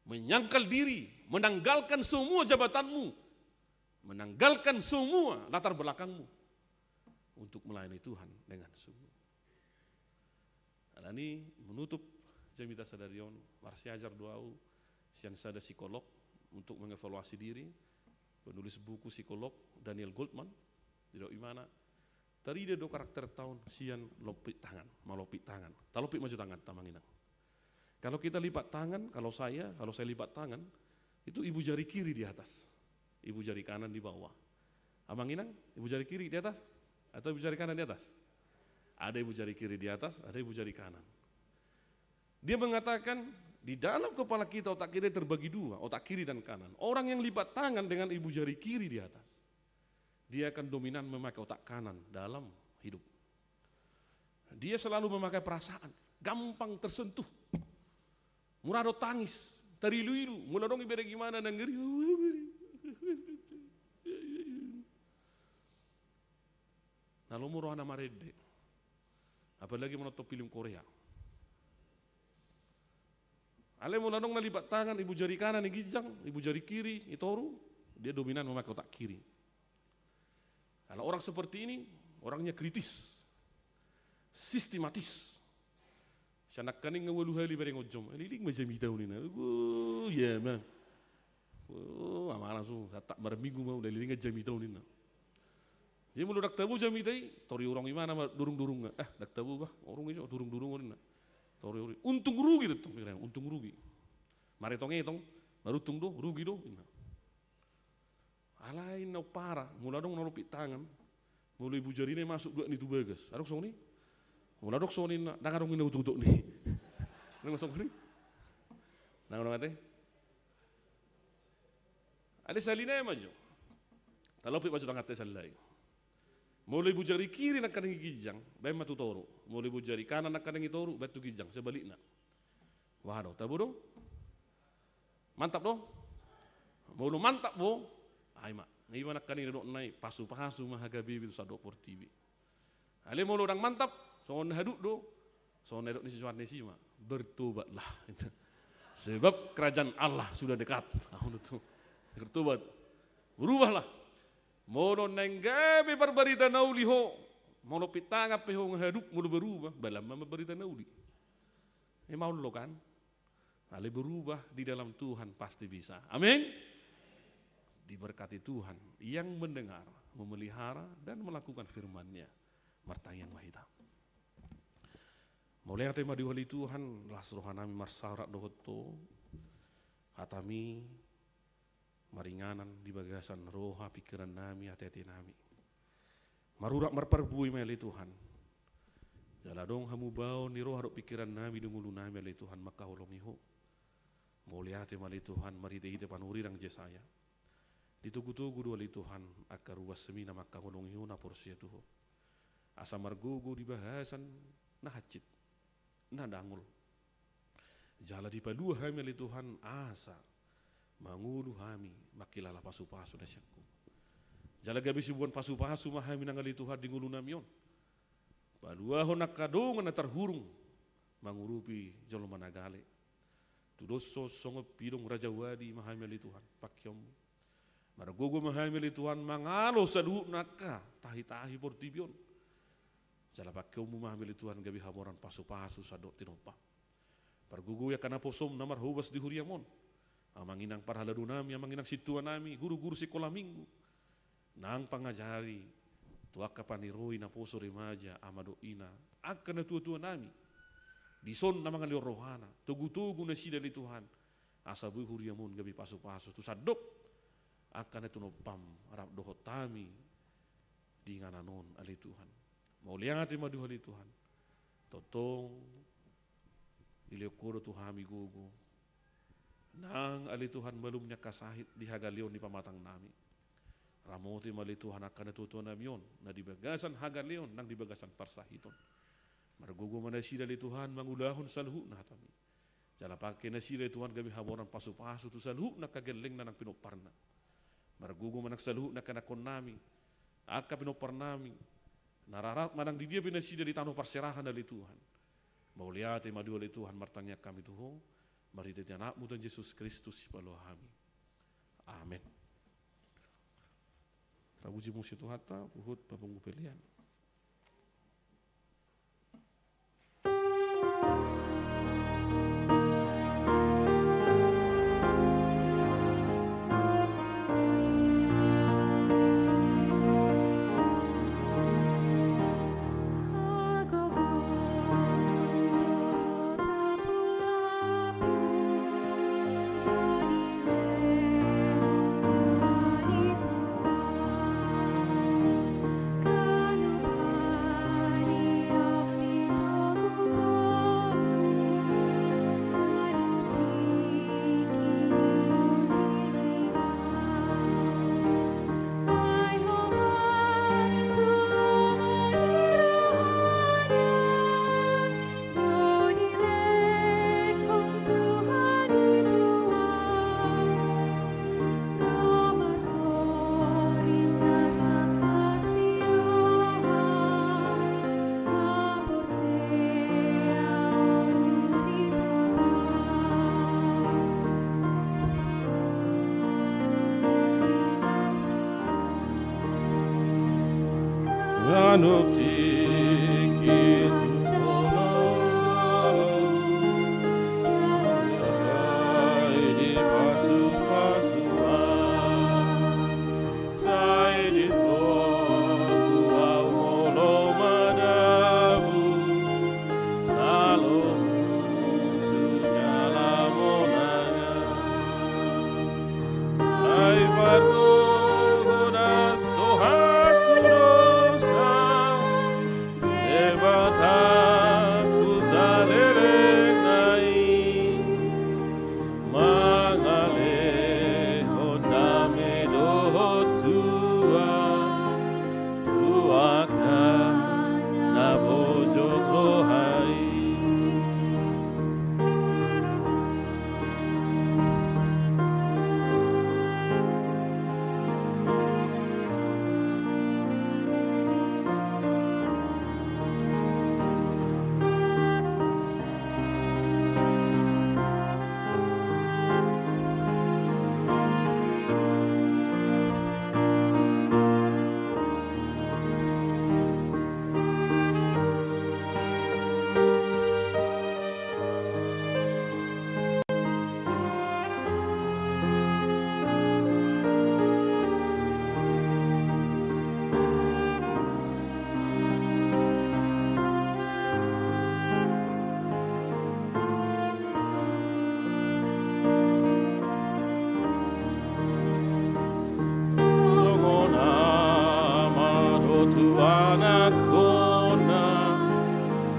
Menyangkal diri, menanggalkan semua jabatanmu, menanggalkan semua latar belakangmu untuk melayani Tuhan dengan sungguh. Alani, menutup Jamita sadari on, marsiajar do au sian sada psikolog untuk mengevaluasi diri, penulis buku psikolog Daniel Goleman, didok ibana, tarida do karakterta on sian lompit tangan, malompit tangan. Talompit ma jo tanganta, amang inang. Kalau kita lipat tangan, kalau saya, kalau saya lipat tangan, itu ibu jari kiri di atas, ibu jari kanan di bawah. Amang inang, ibu jari kiri di atas atau ibu jari kanan di atas? Ada ibu jari kiri di atas, ada ibu jari kanan. Dia mengatakan, di dalam kepala kita, otak kita terbagi dua, otak kiri dan kanan. Orang yang lipat tangan dengan ibu jari kiri di atas, dia akan dominan memakai otak kanan dalam hidup. Dia selalu memakai perasaan, gampang tersentuh. Mura do tangis, tarilu-ilu, molo adong ibana gimana na ngeri. Na lomo rohana marende. Apalagi menonton film Korea. Alai molo adong na lipat tangan, ibu jari kanan i ginjang, ibu jari kiri i toru, dia dominan memakai otak kiri. Kalau orang seperti ini, orangnya kritis, sistematis. Sian nangkaning nga ualu hali bereng onjom, leleng ma jamita on ninna. Oh, iya ma. Oh, amana su, sahat marminggu ma au, leleng ma jamita on ninna. Jadi molo ndang tabo jamita i, toru i urung ibana ma durung-durung nga. Ah, ndang tabo bah, urung i jo, durung-durung on ninna. Toru i urung. Untung rugi do tong, pikiran, untung rugi. Maretong-etong, maruntung do, rugi do ninna. Alai na umpara, molo adong na lompit tangan, molo ibu jarina i masuk duat ni tu bagas. Adong songon i? Molo adong songon i, ndang adong ninna utok-utok ni. Adong songon i? Ndang adong ate? Alai salina i ma jo. Talompit ma jo tanganta i sallai. Molo ibu jari kiri nangkaning i ginjang, baen ma tu toru. Molo ibu jari kanan nangkaning i toru, baen tu ginjang, sebalikna. Wah do, tabo do? Mantap do? Molo mantap bo, ai ma. Nga iba nangkaning didokna i, pasu-pasu ma hagabeon tu sandok portibi. Alai molo ndang mantap, songon na haduk do, songon na didok ni si Johannes i ma, bertobatlah. Sebab kerajaan Allah sudah dekat. Aha do tu? Bertobat. Berubahlah. Molo naeng gabe parbarita na uli ho, molo lompit tangan pe ho nga haduk, molo berubah, balan ma marbarita na uli. Emang lo kan? Alai berubah di dalam Tuhan pasti bisa. Amin. Diberkati Tuhan yang mendengar, memelihara, dan melakukan firman-Nya. Martangiang ma hita. Mauliate ma di Ho ale Tuhan, las rohanami marsarap dohot Ho. Hatami maringanan di bagasan roha, pikirannami, ateatenami. Marurat marparbue ma ale Tuhan. Jala adong hamubaon ni roha dohot pikirannami dohot ngolunami ale Tuhan mangkaholongi Ho. Mauliate ma ale Tuhan marhite-hite panurirang Jesaya. Ditogu-togu do ale Tuhan angka ruasmi na mangkaholongi Ho na porsea tu Ho. Asa margogo di bagasan na hansit, na dangol. Jala dipalua hami ale Tuhan asa mangolu hami mangkilala pasu-pasu na sian Ho. Jala gabe siboan pasu-pasu ma hami nang ale Tuhan di ngolunami on. Paluahon angka dongan na tarhurung mangurupi jolma na gale. Tudoshon songon pidong rajawali ma hami ale Tuhan, pangkeonmu. Margogo ma hami ale Tuhan mangalo saluhutna angka tahi-tahi portibi on. Jala pangkeonmu ma hami ale Tuhan gabe hamoraon pasu-pasu sandok tinopa. Pargogoi angka naposom na marhobas di huriam on. Amang inang parhaladonami, amang inang sintuanami, guru-guru sikola minggu. Nang pangajari tu angka paniroi naposo remaja, ama dohot ina, angka natua-tuanami. Dison na mangalehon rohana, togu-togu nasida ale Tuhan. Asa boi huriam on gabe pasu-pasu tu sandok angka na tinompam rap dohot hami di inganan on ale Tuhan. Mauliate ma di Ho ale Tuhan. Tongtong dilehon Ho do tu hami gogo. Nang ale Tuhan malum ni angka sahit di hagaleon ni pamatangnami. Ramoti ma ale Tuhan angka natua-tuanami on, na di bagasan hagaleon nang di bagasan parsahiton. Margogo ma nasida ale Tuhan mangulahon saluhutna hatami. Jala pangke nasida ale Tuhan gabe hamoraon pasu-pasu tu saluhutna angka gellengna nang pinomparna. Margogo ma nang saluhutna angka anakkonnami, angka pinomparnami, na rarap ma nang di dia pe nasida di tano parserahan ale Tuhan. Mauliate ma di Ho ale Tuhan, martangiang hami tu Ho, marhite-hite Anakmu Tuhan Jesus Kristus sipalua hami. Amen. Tapuji muse Tuhanta, huhut papungu pelean. Nuti kitu pola, sai di pasu-pasu a, sai di togu au molo madabu, talo musu jala monang. Ai pargogo na so hatudu dosa, Debata tu saleleng na i, mangalehon dame dohot tua, tu angka na bojong roha i. Songon ama dohot anakkonna,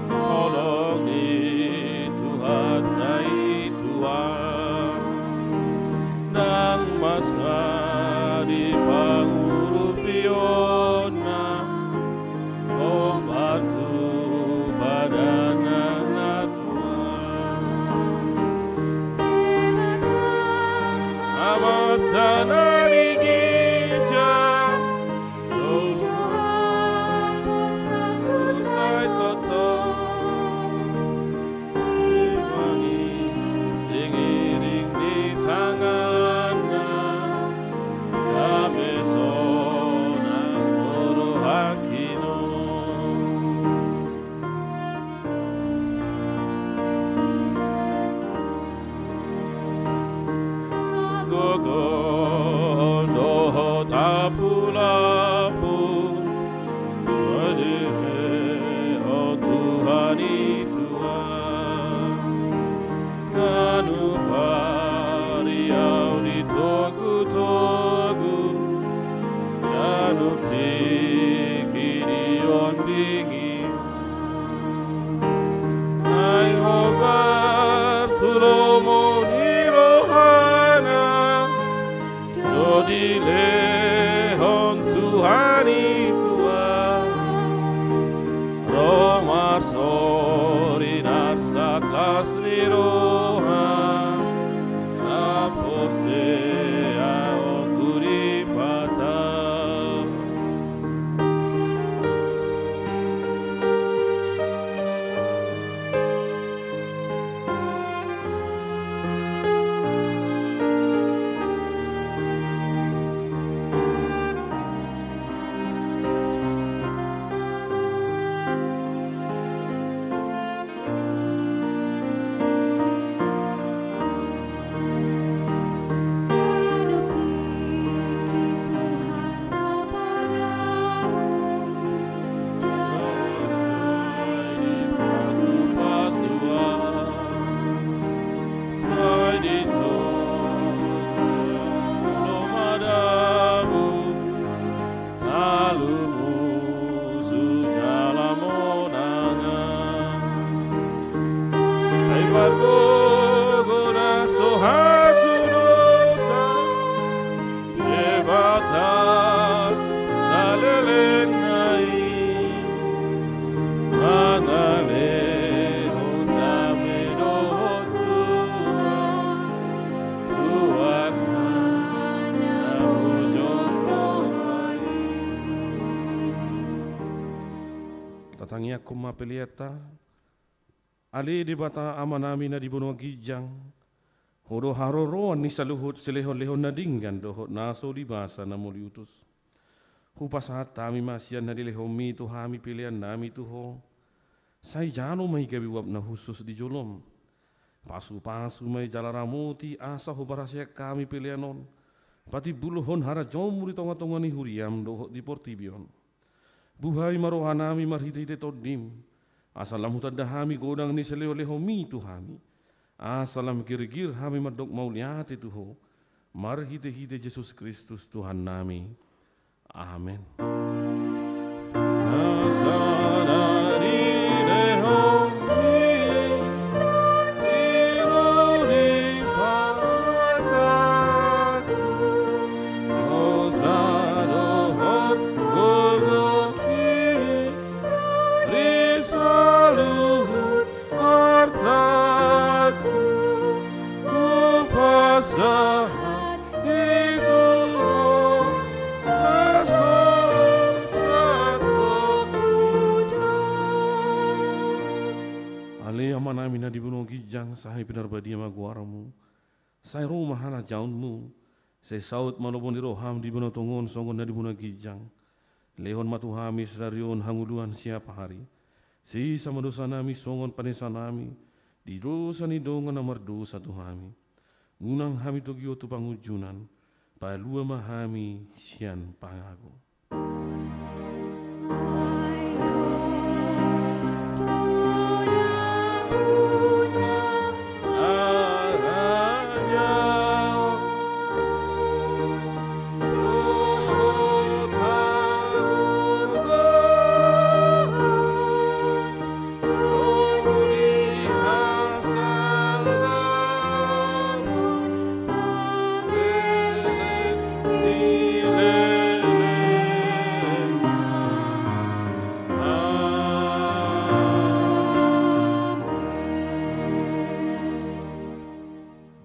holong ni Tuhanta i tua, ndang masa di pangurupionna, hombar tu padan na tua. Amanta na di gereja, dohot apostel sai tongtong, dipangiring-iring di tanganna, dame sonang do rohangki on. Gogo dohot apul-apul, dilehon Tuhan i tua. Ganup ari au ditogu-togu, ganup tingki di ombing i. Ai hombar tu lomo ni rohana do dilehon Tuhan i tua. Ro marsori na arsak las ni roha, na porsea on tu Debata. Talu musu jala monang. Ai pargogo na so hatudosan, Debata saleleng na i, mangalehon dame dohot tua. Tatangiangkon ma peleanta. Ale Debata Amanami na di banua ginjang, Ho do haroroan ni saluhut silehon-lehon na denggan dohot na so dibasa na mauliutus. Hupasahat hami ma sian na nilehonmi tu hami peleannami tu Ho. Sai jalo ma i gabe uap na hushus di jolom. Pasupasu ma i jala ramoti asa huparhaseang hami pelean on patimbulhon harajaonmu di tongatonga ni huriam dohot di portibi on. Buhai ma rohanami marhitehite Tondim, asa lam hutanda hami godang ni silehonlehonmi tu hami, asa lam girgir hami mandok mauliate tu Ho, marhitehite Jesus Kristus Tuhannami. Amen. Ale Amanami na di banua ginjang, sai pinarbadia ma goarmu. Sai ro ma harajaonmu. Sai saut ma lomo ni roham di banua tonga on songon na di banua ginjang. Lehon ma tu hami sadari on hangoluan siapari. Sesa ma dosanami songon panesanami di dosa ni dongan na mardosa tu hami. Unang hami togihon tu pangunjunan, palua ma hami sian pangago.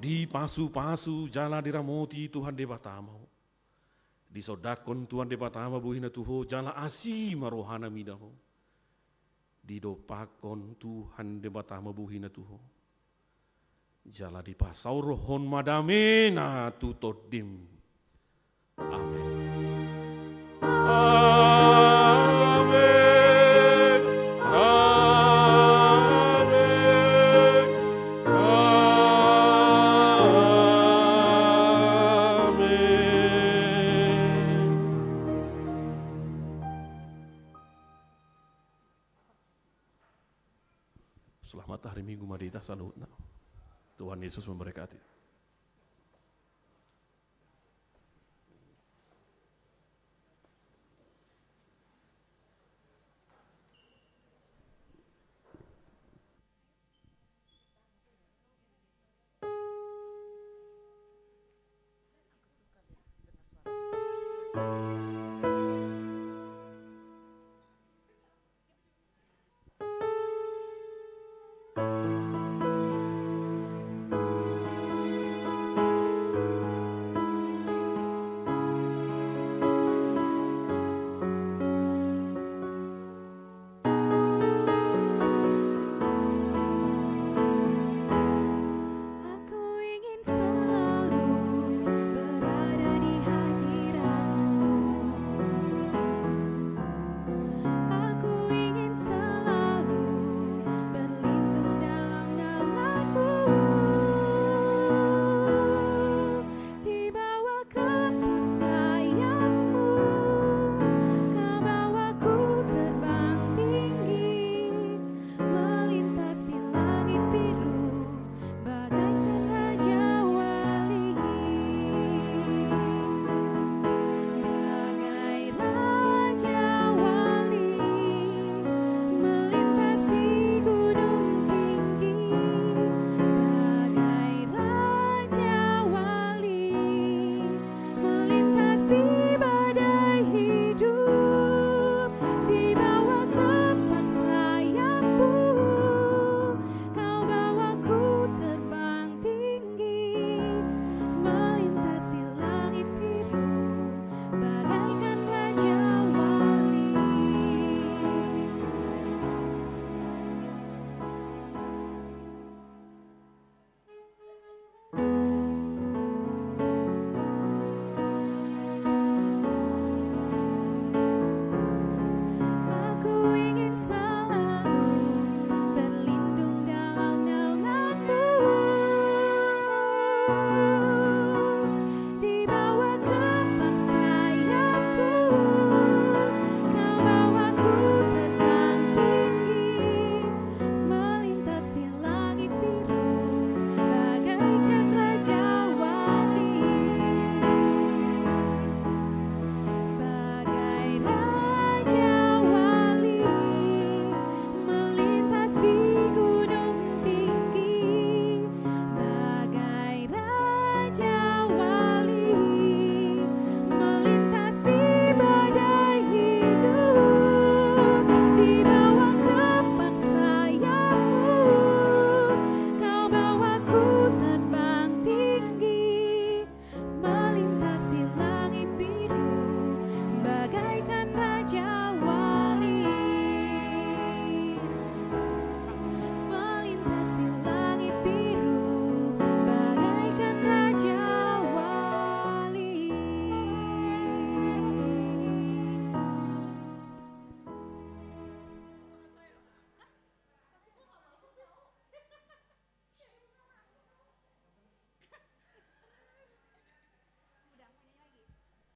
Dipasupasu jala diramoti Tuhan Debata ma ho. Disondangkon Tuhan Debata ma bohina tu ho jala asi ma rohana mida ho. Didompakkon Tuhan Debata ma bohina tu ho. Jala dipasaorhon ma damena tu tondim. Amen. Amen. Amen. Amen. Selamat hari Minggu ma di hita saluhutna. Tuhan Yesus memberkati.